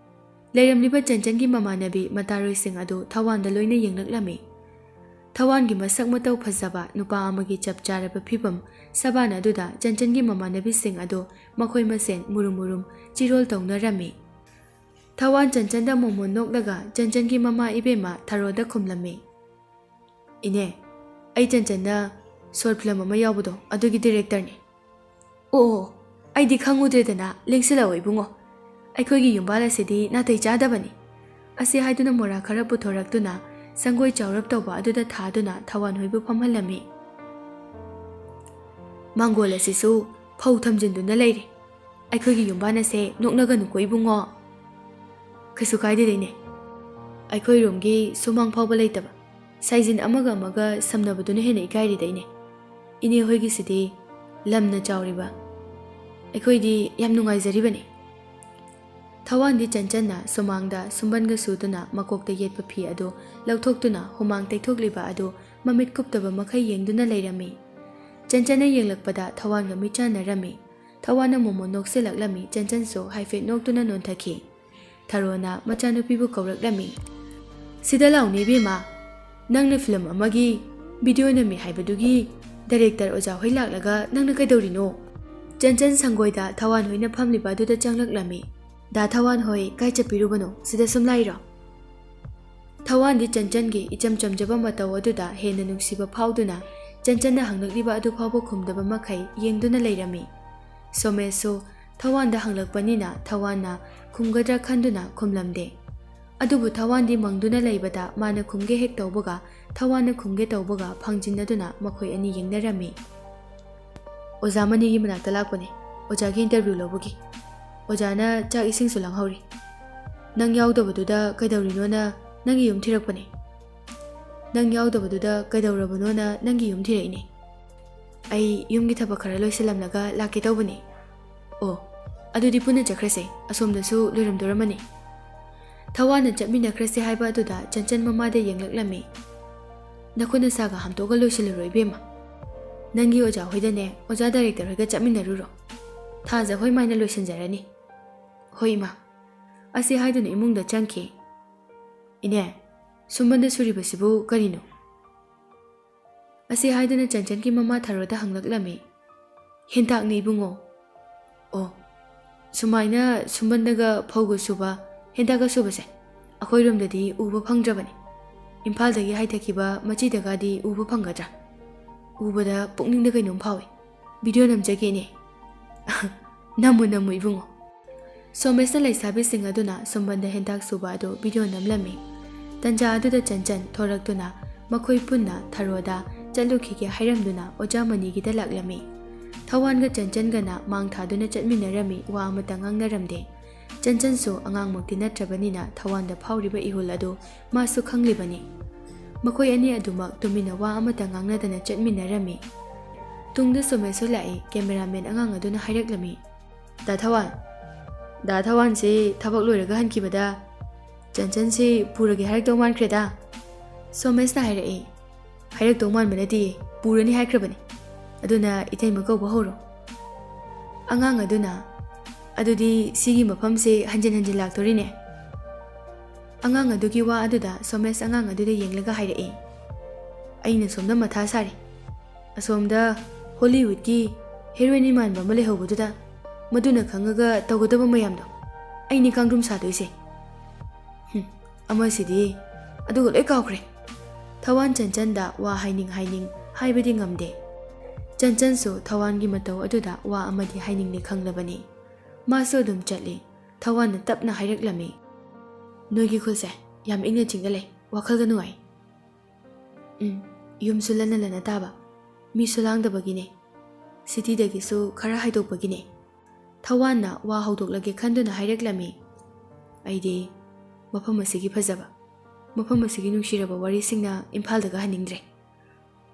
ꯂꯩꯔꯝꯂꯤꯕ ꯆꯟꯆꯟꯒꯤ ꯃꯃꯥꯟꯅꯕꯤ ꯃꯇꯥꯔꯣꯏꯁꯤꯡ ꯑꯗꯨ ꯊꯋꯥꯟꯗ ꯂꯣꯏꯅ ꯌꯦꯡꯂꯛꯂꯝꯃꯤ꯫ ꯊꯋꯥꯟꯒꯤ ꯃꯁꯛ ꯃꯇꯧ ꯐꯖꯕ ꯅꯨꯄꯥ ꯑꯃꯒꯤ ꯆꯞ ꯆꯥꯔꯕ ꯐꯤꯕꯝ ꯁꯕꯥꯟ ꯑꯗꯨꯗ ꯆꯟꯆꯟꯒꯤ ꯃꯃꯥꯟꯅꯕꯤꯁꯤꯡ ꯑꯗꯨ ꯃꯈꯣꯏ ꯃꯁꯦꯟ ꯃꯨꯔꯨꯝ ꯃꯨꯔꯨꯝ ꯆꯤꯔꯣꯜ ꯇꯧꯅꯔꯝꯃꯤ꯫ ꯊꯋꯥꯟ ꯆꯟꯆꯟꯗ ꯃꯣꯃꯣꯟ ꯅꯣꯛꯂꯒ ꯆꯟꯆꯟꯒꯤ ꯃꯃꯥ ꯏꯕꯦꯝꯃ ꯊꯔꯣꯗ ꯈꯨꯝꯂꯝꯃꯤ, "ꯏꯅꯦ, ꯑꯩ ꯆꯟꯆꯟꯗ short film ꯑꯃ ꯌꯥꯎꯕꯗꯣ ꯑꯗꯨꯒꯤ directorꯅꯦ꯫" "ꯑꯣ, ꯑꯣ, ꯑꯩꯗꯤ ꯈꯪꯉꯨꯗ꯭ꯔꯦꯗꯅ, ꯂꯦꯡꯁꯤꯜꯂꯛꯑꯣ ꯏꯕꯨꯡꯉꯣ꯫ ꯑꯩꯈꯣꯏꯒꯤ ꯌꯨꯝꯕꯥꯜ ꯑꯁꯤꯗꯤ ꯅꯥꯇꯩ ꯆꯥꯗꯕꯅꯤ꯫" ꯑꯁꯤ ꯍꯥꯏꯗꯨꯅ ꯃꯣꯔꯥ ꯈꯔ ꯄꯨꯊꯣꯔꯛꯇꯨꯅ ꯁꯪꯒꯣꯏ ꯆꯥꯎꯔꯞ ꯇꯧꯕ ꯑꯗꯨꯗ ꯊꯥꯗꯨꯅ ꯊꯋꯥꯟ ꯍꯣꯏꯕꯨ ꯐꯝꯍꯜꯂꯝꯃꯤ꯫ "ꯃꯥꯡꯒꯣꯜ ꯑꯁꯤꯁꯨ ꯐꯧ ꯊꯝꯖꯤꯟꯗꯨꯅ ꯂꯩꯔꯦ꯫ ꯑꯩꯈꯣꯏꯒꯤ ꯌꯨꯝꯕꯥꯟ ꯑꯁꯦ ꯅꯣꯛꯅꯒꯅꯨꯀꯣ ꯏꯕꯨꯡꯉꯣ꯫" "ꯀꯩꯁꯨ ꯀꯥꯏꯗꯦꯗ ꯏꯅꯦ꯫ ꯑꯩꯈꯣꯏꯔꯣꯝꯒꯤ ꯁꯨꯃꯥꯡ ꯐꯥꯎꯕ ꯂꯩꯇꯕ, ꯁꯥꯏꯖꯤꯟ ꯑꯃꯒ ꯑꯃꯒ ꯁꯝꯅꯕꯗꯨꯅ ꯍꯦꯟꯅ ꯏꯀꯥꯏꯔꯤꯗ ꯏꯅꯦ꯫ ꯏꯅꯦ ꯍꯣꯏꯒꯤꯁꯤꯗꯤ ꯂꯝꯅ ꯆꯥꯎꯔꯤꯕ꯫ ꯑꯩꯈꯣꯏꯗꯤ ꯌꯥꯝ ꯅꯨꯡꯉꯥꯏꯖꯔꯤꯕꯅꯤ꯫" ꯊꯋꯥꯟꯗꯤ ꯆꯟꯆꯟꯅ ꯁꯨꯃꯥꯡꯗ ꯁꯨꯝꯕꯟꯒ ꯁꯨꯗꯨꯅ ꯃꯀꯣꯛꯇ ꯌꯦꯠꯄ ꯐꯤ ꯑꯗꯨ ꯂꯧꯊꯣꯛꯇꯨꯅ ꯍꯨꯃꯥꯡ ꯇꯩꯊꯣꯛꯂꯤꯕ ꯑꯗꯨ ꯃꯃꯤꯠ ꯀꯨꯞꯇꯕ ꯃꯈꯩ ꯌꯦꯡꯗꯨꯅ ꯂꯩꯔꯝꯃꯤ꯫ ꯆꯟꯆꯟꯅ ꯌꯦꯡꯂꯛꯄꯗ ꯊꯋꯥꯟꯒ ꯃꯤꯠꯆꯥꯟꯅꯔꯝꯃꯤ꯫ ꯊꯋꯥꯟ ꯑꯃꯨꯛꯃꯨꯛ ꯅꯣꯛꯁꯤꯜꯂꯛꯂꯝꯃꯤ꯫ ꯆꯟꯆꯟꯁꯨ ꯍꯥꯏꯐꯦꯠ ꯅꯣꯛꯇꯨꯅ ꯅꯣꯟꯊꯈꯤ꯫ ꯊꯔꯣꯅ ꯃꯆꯥꯅꯨꯄꯤꯕꯨ ꯀꯧꯔꯛꯂꯝꯃꯤ꯫ "ꯁꯤꯗ ꯂꯥꯎꯅꯦ ꯏꯕꯦꯝꯃ, ꯅꯪꯅ ꯐꯤꯂꯝ ꯑꯃꯒꯤ ꯚꯤꯗꯤꯑꯣ ꯅꯝꯃꯤ ꯍꯥꯏꯕꯗꯨꯒꯤ ꯗꯥꯏꯔꯦꯛꯇꯔ ꯑꯣꯖꯥ ꯍꯣꯏ ꯂꯥꯛꯂꯒ ꯅꯪꯅ ꯀꯩꯗꯧꯔꯤꯅꯣ?" ꯆꯟꯆꯟ ꯁꯪꯒꯣꯏꯗ ꯊꯋꯥꯟ ꯍꯣꯏꯅ ꯐꯝꯂꯤꯕ ꯑꯗꯨꯗ ꯆꯪꯂꯛꯂꯝꯃꯤ꯫ "ꯗꯥ ꯊꯋꯥꯟ ꯍꯣꯏ, ꯀꯥꯏ ꯆꯠꯄꯤꯔꯨꯕꯅꯣ? ꯁꯤꯗ ꯁꯨꯝ ꯂꯥꯛꯏꯔꯣ?" ꯊꯋꯥꯟꯗꯤ ꯆꯟꯆꯟꯒꯤ ꯏꯆꯝ ꯆꯝꯖꯕ ꯃꯇꯧ ꯑꯗꯨꯗ ꯍꯦꯟꯅ ꯅꯨꯡꯁꯤꯕ ꯐꯥꯎꯗꯨꯅ ꯆꯟꯆꯟꯅ ꯍꯪꯂꯛꯂꯤꯕ ꯑꯗꯨ ꯐꯥꯎꯕ ꯈꯨꯝꯗꯕ ꯃꯈꯩ ꯌꯦꯡꯗꯨꯅ ꯂꯩꯔꯝꯃꯤ꯫ ꯁꯣꯃꯦꯁꯁꯨ ꯊꯋꯥꯟꯗ ꯍꯪꯂꯛꯄꯅꯤꯅ ꯊꯋꯥꯟꯅ ꯈꯨꯝꯒꯗ꯭ꯔꯥ ꯈꯟꯗꯨꯅ ꯈꯨꯝꯂꯝꯗꯦ꯫ ꯑꯗꯨꯕꯨ ꯊꯋꯥꯟꯗꯤ ꯃꯪꯗꯨꯅ ꯂꯩꯕꯗ ꯃꯥꯅ ꯈꯨꯝꯒꯦ ꯍꯦꯛ ꯇꯧꯕꯒ, ꯊꯋꯥꯟꯅ ꯈꯨꯝꯒꯦ ꯇꯧꯕꯒ ꯐꯥꯡꯖꯤꯟꯅꯗꯨꯅ ꯃꯈꯣꯏ ꯑꯅꯤ ꯌꯦꯡꯅꯔꯝꯃꯤ꯫ "ꯑꯣꯖꯥ ꯃꯅꯤꯒꯤ ꯃꯅꯥꯛꯇ ꯂꯥꯛꯄꯅꯦ, ꯑꯣꯖꯥꯒꯤ ꯏꯟꯇꯔꯚ꯭ꯌꯨ ꯂꯧꯕꯒꯤ꯫ ꯑꯣꯖꯥꯅ ꯆꯥꯛ ꯏꯁꯤꯡꯁꯨ ꯂꯥꯡꯍꯧꯔꯤ꯫ ꯅꯪ ꯌꯥꯎꯗꯕꯗꯨꯗ ꯀꯩꯗꯧꯔꯤꯅꯣꯅ ꯅꯪꯒꯤ ꯌꯨꯝ ꯊꯤꯔꯛꯄꯅꯦ꯫ ꯅꯪ ꯌꯥꯎꯗꯕꯗꯨꯗ ꯀꯩꯗꯧꯔꯕꯅꯣꯅ ꯅꯪꯒꯤ ꯌꯨꯝ ꯊꯤꯔꯛꯏꯅꯦ꯫ ꯑꯩ ꯌꯨꯝꯒꯤ ꯊꯕꯛ ꯈꯔ ꯂꯣꯏꯁꯤꯜꯂꯝꯂꯒ ꯂꯥꯛꯀꯦ ꯇꯧꯕꯅꯦ꯫ ꯑꯣ, ꯑꯗꯨꯗꯤ ꯄꯨꯟꯅ ꯆꯠꯈ꯭ꯔꯁꯦ, ꯑꯁꯣꯝꯗꯁꯨ ꯂꯣꯏꯔꯝꯗꯣꯔꯝꯃꯅꯤ꯫" ꯊꯋꯥꯟꯅ ꯆꯠꯃꯤꯟꯅꯈ꯭ꯔꯁꯦ ꯍꯥꯏꯕ ꯑꯗꯨꯗ ꯆꯟꯆꯟ ꯃꯃꯥꯗ ꯌꯦꯡꯂꯛꯂꯝꯃꯤ꯫ "ꯅꯈꯨꯠ ꯅꯁꯥꯒ ꯍꯥꯝꯇꯣꯛꯑꯒ ꯂꯣꯏꯁꯤꯜꯂꯨꯔꯣ ꯏꯕꯦꯝꯃ꯫ ꯅꯪꯒꯤ ꯑꯣꯖꯥ ꯍꯣꯏꯗꯅꯦ, ꯑꯣꯖꯥ ꯗꯥꯏꯔꯦꯛꯇꯔ ꯍꯣꯏꯒ ꯆꯠꯃꯤꯟꯅꯔꯨꯔꯣ꯫ ꯊꯥꯖ ꯍꯣꯏ ꯃꯥꯏꯅ ꯂꯣꯏꯁꯤꯟꯖꯔꯅꯤ꯫" "ꯍꯣꯏ ꯏꯃꯥ꯫" ꯑꯁꯤ ꯍꯥꯏꯗꯨꯅ ꯏꯃꯨꯡꯗ ꯆꯪꯈꯤ꯫ "ꯏꯅꯦ, ꯁꯨꯝꯕꯟꯗ ꯁꯨꯔꯤꯕꯁꯤꯕꯨ ꯀꯔꯤꯅꯣ?" ꯑꯁꯤ ꯍꯥꯏꯗꯨꯅ ꯆꯟꯆꯟꯒꯤ ꯃꯃꯥ ꯊꯔꯣꯗ ꯍꯪꯂꯛꯂꯝꯃꯤ꯫ "ꯍꯦꯟꯇꯥꯛꯅꯤ ꯏꯕꯨꯡꯉꯣ꯫" "ꯑꯣ, ꯁꯨꯃꯥꯏꯅ ꯁꯨꯝꯕꯟꯗꯒ ꯐꯧꯒ ꯁꯨꯕ, ꯍꯦꯟꯇꯥꯛꯀ ꯁꯨꯕꯁꯦ ꯑꯩꯈꯣꯏꯔꯣꯝꯗꯗꯤ ꯎꯕ ꯐꯪꯗ꯭ꯔꯕꯅꯤ꯫ ꯏꯝꯐꯥꯜꯗꯒꯤ ꯍꯥꯏꯊꯈꯤꯕ ꯃꯆꯤꯗꯒꯗꯤ ꯎꯕ ꯐꯪꯒꯗ꯭ꯔꯥ? ꯎꯕꯗ ꯄꯨꯛꯅꯤꯡꯗ ꯀꯩꯅꯣꯝ ꯐꯥꯎꯏ꯫ ꯚꯤꯗꯤꯑꯣ ꯅꯝꯖꯒꯦꯅꯦ꯫" "ꯅꯝꯃꯨ, ꯅꯝꯃꯨ ꯏꯕꯨꯡꯉꯣ꯫" ꯁꯣꯃꯦꯁꯅ ꯂꯩꯁꯥꯕꯤꯁꯤꯡ ꯑꯗꯨꯅ ꯁꯨꯝꯕꯟꯗ ꯍꯦꯟꯇꯥꯛ ꯁꯨꯕ ꯑꯗꯨ ꯚꯤꯗꯤꯑꯣ ꯅꯝꯂꯝꯃꯤ꯫ ꯇꯟꯖꯥ ꯑꯗꯨꯗ ꯆꯟꯆꯟ ꯊꯣꯔꯛꯇꯨꯅ ꯃꯈꯣꯏ ꯄꯨꯟꯅ ꯊꯔꯣꯗ ꯆꯠꯂꯨꯈꯤꯒꯦ ꯍꯥꯏꯔꯝꯗꯨꯅ ꯑꯣꯖꯥ ꯃꯅꯤꯒꯤꯗ ꯂꯥꯛꯂꯝꯃꯤ꯫ ꯊꯋꯥꯟꯒ ꯆꯟꯆꯟꯒꯅ ꯃꯥꯡ ꯊꯥꯗꯨꯅ ꯆꯠꯃꯤꯟꯅꯔꯝꯃꯤ, ꯋꯥ ꯑꯃꯠꯇ ꯉꯥꯡꯅꯔꯝꯗꯦ꯫ ꯆꯟꯆꯟꯁꯨ ꯑꯉꯥꯡꯃꯛꯇꯤ ꯅꯠꯇ꯭ꯔꯕꯅꯤꯅ ꯊꯋꯥꯟꯗ ꯐꯥꯎꯔꯤꯕ ꯏꯍꯨꯜ ꯑꯗꯨ ꯃꯥꯁꯨ ꯈꯪꯂꯤꯕꯅꯤ꯫ ꯃꯈꯣꯏ ꯑꯅꯤ ꯑꯗꯨꯃꯛ ꯇꯨꯃꯤꯟꯅ ꯋꯥ ꯑꯃꯠꯇ ꯉꯥꯡꯅꯗꯅ ꯆꯠꯃꯤꯟꯅꯔꯝꯃꯤ꯫ ꯇꯨꯡꯗ ꯁꯣꯃꯦꯁꯁꯨ ꯂꯥꯛꯏ꯫ ꯀꯦꯃꯦꯔꯥꯃꯦꯟ ꯑꯉꯥꯡ ꯑꯗꯨꯅ ꯍꯥꯏꯔꯛꯂꯝꯃꯤ, "ꯗꯥ ꯊꯋꯥꯟ, ꯗꯥ ꯊꯋꯥꯟꯁꯤ ꯊꯕꯛ ꯂꯣꯏꯔꯒ ꯍꯟꯈꯤꯕꯗ ꯆꯟꯆꯟꯁꯤ ꯄꯨꯔꯒꯦ ꯍꯥꯏꯔꯛꯇꯧ ꯃꯥꯟꯈ꯭ꯔꯦꯗ꯫" ꯁꯣꯃꯦꯁꯅ ꯍꯥꯏꯔꯛꯏ, "ꯍꯥꯏꯔꯛꯇꯧ ꯃꯥꯟꯕ ꯅꯠꯇꯦ, ꯄꯨꯔꯅꯤ ꯍꯥꯏꯈ꯭ꯔꯕꯅꯤ꯫ ꯑꯗꯨꯅ ꯏꯇꯩꯃ ꯀꯧꯕ ꯍꯧꯔꯣ꯫" ꯑꯉꯥꯡ ꯑꯗꯨꯅ, "ꯑꯗꯨꯗꯤ ꯁꯤꯒꯤ ꯃꯐꯝꯁꯦ ꯍꯟꯖꯤꯟ ꯍꯟꯖꯤꯟ ꯂꯥꯛꯇꯣꯔꯤꯅꯦ?" ꯑꯉꯥꯡ ꯑꯗꯨꯒꯤ ꯋꯥ ꯑꯗꯨꯗ ꯁꯣꯃꯦꯁ ꯑꯉꯥꯡ ꯑꯗꯨꯗ ꯌꯦꯡꯂꯒ ꯍꯥꯏꯔꯛꯏ, "ꯑꯩꯅ ꯁꯣꯝꯗ ꯃꯊꯥ ꯁꯥꯔꯤ꯫ ꯑꯁꯣꯝꯗ ꯍꯣꯂꯤꯋꯨꯗꯀꯤ ꯍꯦꯔꯣꯏꯟ ꯃꯥꯟꯕ ꯑꯃ ꯂꯩꯍꯧꯕꯗꯨꯗ, ꯃꯗꯨꯅ ꯈꯪꯉꯒ ꯇꯧꯒꯗꯕ ꯃꯌꯥꯝꯗꯣ ꯑꯩꯅꯤ ꯀꯥꯡꯗ꯭ꯔꯨꯝ ꯁꯥꯗꯣꯏꯁꯦ꯫ ꯍꯨꯝ, ꯑꯃꯁꯤꯗꯤ ꯑꯗꯨꯒ ꯂꯣꯏ ꯀꯥꯎꯈ꯭ꯔꯦ꯫" ꯊꯋꯥꯟ ꯆꯟꯆꯟꯗ ꯋꯥ ꯍꯥꯏꯅꯤꯡ ꯍꯥꯏꯅꯤꯡ ꯍꯥꯏꯕꯗꯤ ꯉꯝꯗꯦ꯫ ꯆꯟꯆꯟꯁꯨ ꯊꯋꯥꯟꯒꯤ ꯃꯇꯧ ꯑꯗꯨꯗ ꯋꯥ ꯑꯃꯗꯤ ꯍꯥꯏꯅꯤꯡꯂꯦ ꯈꯪꯂꯕꯅꯤ꯫ ꯃꯥꯁꯨ ꯑꯗꯨꯝ ꯆꯠꯂꯤ꯫ ꯊꯋꯥꯟꯅ ꯇꯞꯅ ꯍꯥꯏꯔꯛꯂꯝꯃꯤ, "ꯅꯣꯏꯒꯤ ꯈꯨꯜꯁꯦ ꯌꯥꯝ ꯏꯪꯅ ꯆꯤꯛꯅ ꯂꯩ, ꯋꯥꯈꯜꯒ ꯅꯨꯡꯉꯥꯏ꯫" "ꯎꯝ, ꯌꯨꯝꯁꯨ ꯂꯟꯅ ꯂꯟꯅ ꯇꯥꯕ, ꯃꯤꯁꯨ ꯂꯥꯡꯗꯕꯒꯤꯅꯦ, ꯁꯤꯇꯤꯗꯒꯤꯁꯨ ꯈꯔ ꯍꯥꯏꯗꯣꯛꯄꯒꯤꯅꯦ꯫" ꯊꯋꯥꯟꯅ ꯋꯥ ꯍꯧꯗꯣꯛꯂꯒꯦ ꯈꯟꯗꯨꯅ ꯍꯥꯏꯔꯛꯂꯝꯃꯤ, "ꯑꯩꯗꯤ ꯃꯐꯝ ꯑꯁꯤꯒꯤ ꯐꯖꯕ, ꯃꯐꯝ ꯑꯁꯤꯒꯤ ꯅꯨꯡꯁꯤꯔꯕ ꯋꯥꯔꯤꯁꯤꯡꯅ ꯏꯝꯐꯥꯜꯗꯒ ꯍꯟꯅꯤꯡꯗ꯭ꯔꯦ꯫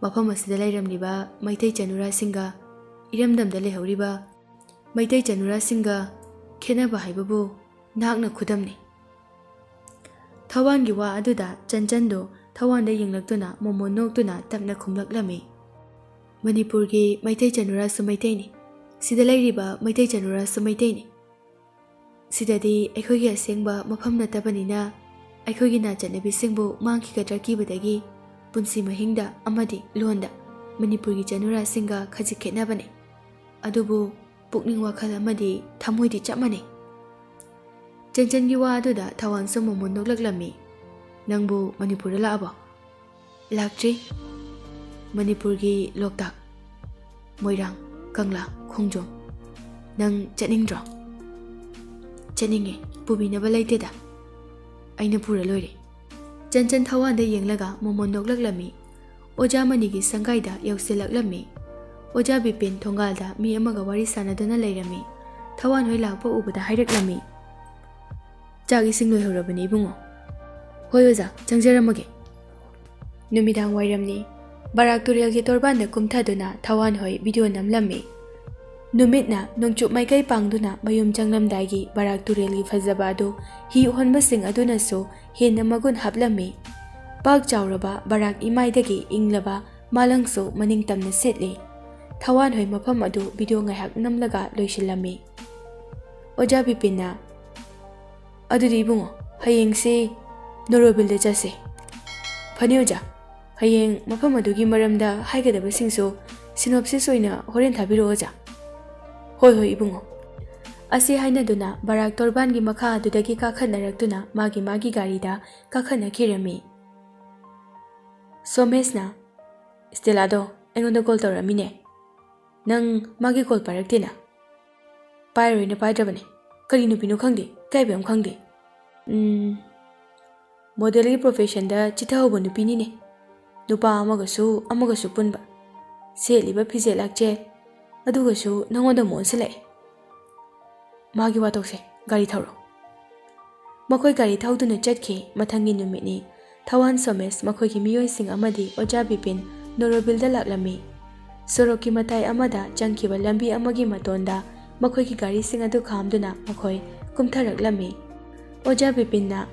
ꯃꯐꯝ ꯑꯁꯤꯗ ꯂꯩꯔꯝꯂꯤꯕ ꯃꯩꯇꯩ ꯆꯅꯨꯔꯥꯁꯤꯡꯒ ꯏꯔꯝꯗꯝꯗ ꯂꯩꯍꯧꯔꯤꯕ ꯃꯩꯇꯩ ꯆꯅꯨꯔꯥꯁꯤꯡꯒ ꯈꯦꯠꯅꯕ ꯍꯥꯏꯕꯕꯨ ꯅꯍꯥꯛꯅ ꯈꯨꯗꯝꯅꯤ꯫" ꯊꯋꯥꯟꯒꯤ ꯋꯥ ꯑꯗꯨꯗ ꯆꯟꯆꯟꯗꯨ ꯊꯋꯥꯟꯗ ꯌꯦꯡꯂꯛꯇꯨꯅ ꯃꯣꯃꯣꯟ ꯅꯣꯛꯇꯨꯅ ꯇꯞꯅ ꯈꯨꯝꯂꯛꯂꯝꯃꯤ, "ꯃꯅꯤꯄꯨꯔꯒꯤ ꯃꯩꯇꯩ ꯆꯅꯨꯔꯥꯁꯨ ꯃꯩꯇꯩꯅꯤ, ꯁꯤꯗ ꯂꯩꯔꯤꯕ ꯃꯩꯇꯩ ꯆꯅꯨꯔꯥꯁꯨ ꯃꯩꯇꯩꯅꯤ꯫ ꯁꯤꯗꯗꯤ ꯑꯩꯈꯣꯏꯒꯤ ꯑꯁꯦꯡꯕ ꯃꯐꯝ ꯅꯠꯇꯕꯅꯤꯅ ꯑꯩꯈꯣꯏꯒꯤ ꯅꯥꯠ ꯆꯠꯅꯕꯤꯁꯤꯡꯕꯨ ꯃꯥꯡꯈꯤꯒꯗ꯭ꯔꯥ ꯀꯤꯕꯗꯒꯤ ꯄꯨꯟꯁꯤ ꯃꯍꯤꯡꯗ ꯑꯃꯗꯤ ꯂꯣꯟꯗ ꯃꯅꯤꯄꯨꯔꯒꯤ ꯆꯅꯨꯔꯥꯁꯤꯡꯒ ꯈꯖꯤꯛ ꯈꯦꯠꯅꯕꯅꯤ꯫ ꯑꯗꯨꯕꯨ ꯄꯨꯛꯅꯤꯡ ꯋꯥꯈꯜ ꯑꯃꯗꯤ ꯊꯃꯣꯏꯗꯤ ꯆꯞ ꯃꯥꯟꯅꯩ꯫" ꯆꯟꯆꯟꯒꯤ ꯋꯥ ꯑꯗꯨꯗ ꯊꯋꯥꯟꯁꯨ ꯃꯣꯃꯣꯟ ꯅꯣꯛꯂꯛꯂꯝꯃꯤ꯫ "ꯅꯪꯕꯨ ꯃꯅꯤꯄꯨꯔꯗ ꯂꯥꯛꯑꯕꯣ?" "ꯂꯥꯛꯇ꯭ꯔꯤ꯫" "ꯃꯅꯤꯄꯨꯔꯒꯤ ꯂꯣꯛꯇꯥꯛ, ꯃꯣꯏꯔꯥꯡ, ꯀꯪꯂꯥ, ꯈꯣꯡꯖꯣꯝ ꯅꯪ ꯆꯠꯅꯤꯡꯗ꯭ꯔꯣ?" "ꯆꯠꯅꯤꯡꯉꯦ, ꯄꯨꯕꯤꯅꯕ ꯂꯩꯇꯦꯗ꯫ ꯑꯩꯅ ꯄꯨꯔ ꯂꯣꯏꯔꯦ꯫" ꯆꯟꯆꯟ ꯊꯋꯥꯟꯗ ꯌꯦꯡꯂꯒ ꯃꯣꯃꯣꯟ ꯅꯣꯛꯂꯛꯂꯝꯃꯤ꯫ ꯑꯣꯖꯥ ꯃꯅꯤꯒꯤ ꯁꯪꯒꯥꯏꯗ ꯌꯧꯁꯤꯜꯂꯛꯂꯝꯃꯤ꯫ ꯑꯣꯖꯥ ꯕꯤꯄꯤꯟ ꯊꯣꯡꯒꯥꯜꯗ ꯃꯤ ꯑꯃꯒ ꯋꯥꯔꯤ ꯁꯥꯟꯅꯗꯨꯅ ꯂꯩꯔꯝꯃꯤ꯫ ꯊꯋꯥꯟ ꯍꯣꯏ ꯂꯥꯛꯄ ꯎꯕꯗ ꯍꯥꯏꯔꯛꯂꯝꯃꯤ, "ꯆꯥꯛ ꯏꯁꯤꯡ ꯂꯣꯏꯍꯧꯔꯕꯅꯤ ꯏꯕꯨꯡꯉꯣ꯫" "ꯍꯣꯏ ꯑꯣꯖꯥ, ꯆꯪꯖꯔꯝꯃꯒꯦ꯫" ꯅꯨꯃꯤꯗꯥꯡ ꯋꯥꯏꯔꯝꯅꯤ꯫ ꯕꯔꯥꯛ ꯇꯨꯔꯦꯜꯒꯤ ꯇꯣꯔꯕꯥꯟꯗ ꯀꯨꯝꯊꯗꯨꯅ ꯊꯋꯥꯟ ꯍꯣꯏ ꯚꯤꯗꯤꯑꯣ ꯅꯝꯂꯝꯃꯤ꯫ ꯅꯨꯃꯤꯠꯅ ꯅꯣꯡꯆꯨꯞ ꯃꯥꯏꯀꯩ ꯄꯥꯡꯗꯨꯅ ꯃꯌꯨꯝ ꯆꯪꯂꯝꯗꯥꯏꯒꯤ ꯕꯔꯥꯛ ꯇꯨꯔꯦꯜꯒꯤ ꯐꯖꯕ ꯑꯗꯨ ꯍꯤ ꯍꯣꯟꯕꯁꯤꯡ ꯑꯗꯨꯅꯁꯨ ꯍꯦꯟꯅ ꯃꯒꯨꯟ ꯍꯥꯞꯂꯝꯃꯤ꯫ ꯄꯥꯛ ꯆꯥꯎꯔꯕ ꯕꯔꯥꯛ ꯏꯃꯥꯏꯗꯒꯤ ꯏꯪꯂꯕ ꯃꯥꯂꯪꯁꯨ ꯃꯅꯤꯡ ꯇꯝꯅ ꯁꯤꯠꯂꯤ꯫ ꯊꯋꯥꯟ ꯍꯣꯏ ꯃꯐꯝ ꯑꯗꯨ ꯚꯤꯗꯤꯑꯣ ꯉꯥꯏꯍꯥꯛ ꯅꯝꯂꯒ ꯂꯣꯏꯁꯤꯜꯂꯝꯃꯤ꯫ ꯑꯣꯖꯥ ꯕꯤꯄꯤꯟꯅ, "ꯑꯗꯨꯗꯤ ꯏꯕꯨꯡꯉꯣ, ꯍꯌꯦꯡꯁꯤ ꯅꯣꯔꯣꯕꯤꯜꯗ ꯆꯠꯁꯦ꯫ ꯐꯅꯤ ꯑꯣꯖꯥ, ꯍꯌꯦꯡ ꯃꯐꯝ ꯑꯗꯨꯒꯤ ꯃꯔꯝꯗ ꯍꯥꯏꯒꯗꯕꯁꯤꯡꯁꯨ ꯁꯤꯅꯣꯞꯁꯤꯁ ꯑꯣꯏꯅ ꯍꯣꯔꯦꯟ ꯊꯥꯕꯤꯔꯛꯑꯣ ꯑꯣꯖꯥ꯫" "ꯍꯣꯏ ꯍꯣꯏ ꯏꯕꯨꯡꯉꯣ꯫" ꯑꯁꯤ ꯍꯥꯏꯅꯗꯨꯅ ꯕꯔꯥꯛ ꯇꯣꯔꯕꯥꯟꯒꯤ ꯃꯈꯥ ꯑꯗꯨꯗꯒꯤ ꯀꯥꯈꯠꯅꯔꯛꯇꯨꯅ ꯃꯥꯒꯤ ꯃꯥꯒꯤ ꯒꯥꯔꯤꯗ ꯀꯥꯈꯠꯅꯈꯤꯔꯝꯃꯤ꯫ ꯁꯣꯃꯦꯁꯅ, "ꯏꯁꯇꯦꯂꯥꯗꯣ ꯑꯩꯉꯣꯟꯗ ꯀꯣꯜ ꯇꯧꯔꯛꯑꯝꯃꯤꯅꯦ꯫ ꯅꯪ ꯃꯥꯒꯤ ꯀꯣꯜ ꯄꯥꯏꯔꯛꯇꯦꯅ?" "ꯄꯥꯏꯔꯣꯏꯅ ꯄꯥꯏꯗ꯭ꯔꯕꯅꯦ꯫ ꯀꯔꯤ ꯅꯨꯄꯤꯅꯣ ꯈꯪꯗꯦ, ꯏꯀꯥꯏꯕ ꯌꯥꯝ ꯈꯪꯗꯦ꯫ ꯎꯝ, ꯃꯣꯗꯦꯜꯒꯤ ꯄ꯭ꯔꯣꯐꯦꯁꯟꯗ ꯆꯤꯊꯍꯧꯕ ꯅꯨꯄꯤꯅꯤꯅꯦ꯫ ꯅꯨꯄꯥ ꯑꯃꯒꯁꯨ ꯑꯃꯒꯁꯨ ꯄꯨꯟꯕ꯫ ꯁꯦꯠꯂꯤꯕ ꯐꯤꯖꯦꯠ ꯂꯥꯛꯆꯦ ꯑꯗꯨꯒꯁꯨ ꯅꯉꯣꯟꯗ ꯑꯃꯨꯛ ꯑꯣꯟꯁꯤꯜꯂꯛꯑꯦ꯫ ꯃꯥꯒꯤ ꯋꯥ ꯇꯣꯛꯁꯦ, ꯒꯥꯔꯤ ꯊꯧꯔꯣ꯫" ꯃꯈꯣꯏ ꯒꯥꯔꯤ ꯊꯧꯗꯨꯅ ꯆꯠꯈꯤ꯫ ꯃꯊꯪꯒꯤ ꯅꯨꯃꯤꯠꯅꯤ꯫ ꯊꯋꯥꯟ ꯁꯣꯃꯦꯁ ꯃꯈꯣꯏꯒꯤ ꯃꯤꯑꯣꯏꯁꯤꯡ ꯑꯃꯗꯤ ꯑꯣꯖꯥ ꯕꯤꯄꯤꯟ ꯅꯣꯔꯣꯕꯤꯜꯗ ꯂꯥꯛꯂꯝꯃꯤ꯫ ꯁꯣꯔꯣꯛꯀꯤ ꯃꯇꯥꯏ ꯑꯃꯗ ꯆꯪꯈꯤꯕ ꯂꯝꯕꯤ ꯑꯃꯒꯤ ꯃꯇꯣꯟꯗ ꯃꯈꯣꯏꯒꯤ ꯒꯥꯔꯤꯁꯤꯡ ꯑꯗꯨ ꯈꯥꯝꯗꯨꯅ ꯃꯈꯣꯏ ꯀꯨꯝꯊꯔꯛꯂꯝꯃꯤ꯫ ꯑꯣꯖꯥ ꯕꯤꯄꯤꯟꯅ,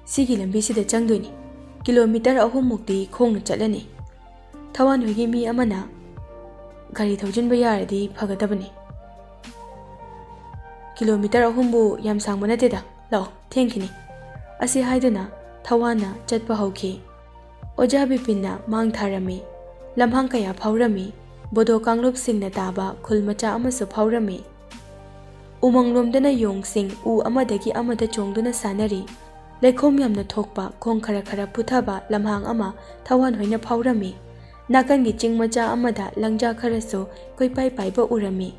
"ꯁꯤꯒꯤ ꯂꯝꯕꯤꯁꯤꯗ ꯆꯪꯗꯣꯏꯅꯤ꯫ ꯀꯤꯂꯣꯃꯤꯇꯔ ꯑꯍꯨꯝꯃꯨꯛꯇꯤ ꯈꯣꯡꯅ ꯆꯠꯂꯅꯤ꯫" ꯊꯋꯥꯟ ꯍꯣꯏꯒꯤ ꯃꯤ ꯑꯃꯅ, "ꯒꯥꯔꯤ ꯊꯧꯖꯤꯟꯕ ꯌꯥꯔꯗꯤ ꯐꯒꯗꯕꯅꯤ꯫ ꯀꯤꯂꯣꯃꯤꯇꯔ ꯑꯍꯨꯝꯕꯨ ꯌꯥꯝ ꯁꯥꯡꯕ ꯅꯠꯇꯦꯗ, ꯂꯥꯛꯑꯣ, ꯊꯦꯡꯈꯤꯅꯤ꯫" ꯑꯁꯤ ꯍꯥꯏꯗꯨꯅ ꯊꯋꯥꯟꯅ ꯆꯠꯄ ꯍꯧꯈꯤ꯫ ꯑꯣꯖꯥ ꯕꯤꯄꯤꯟꯅ ꯃꯥꯡ ꯊꯥꯔꯝꯃꯤ꯫ ꯂꯝꯍꯥꯡ ꯀꯌꯥ ꯐꯥꯎꯔꯝꯃꯤ꯫ ꯕꯣꯗꯣ ꯀꯥꯡꯂꯨꯞꯁꯤꯡꯅ ꯇꯥꯕ ꯈꯨꯜ ꯃꯆꯥ ꯑꯃꯁꯨ ꯐꯥꯎꯔꯝꯃꯤ꯫ ꯎꯃꯪꯂꯣꯝꯗꯅ ꯌꯣꯡꯁꯤꯡ ꯎ ꯑꯃꯗꯒꯤ ꯑꯃꯗ ꯆꯣꯡꯗꯨꯅ ꯁꯥꯟꯅꯔꯤ꯫ ꯂꯩꯈꯣꯝ ꯌꯥꯝꯅ ꯊꯣꯛꯄ, ꯈꯣꯡ ꯈꯔ ꯈꯔ ꯄꯨꯊꯕ ꯂꯝꯍꯥꯡ ꯑꯃ ꯊꯋꯥꯟ ꯍꯣꯏꯅ ꯐꯥꯎꯔꯝꯃꯤ꯫ ꯅꯥꯀꯟꯒꯤ ꯆꯤꯡ ꯃꯆꯥ ꯑꯃꯗ ꯂꯪꯖꯥ ꯈꯔꯁꯨ ꯀꯣꯏꯄꯥꯏ ꯄꯥꯏꯕ ꯎꯔꯝꯃꯤ꯫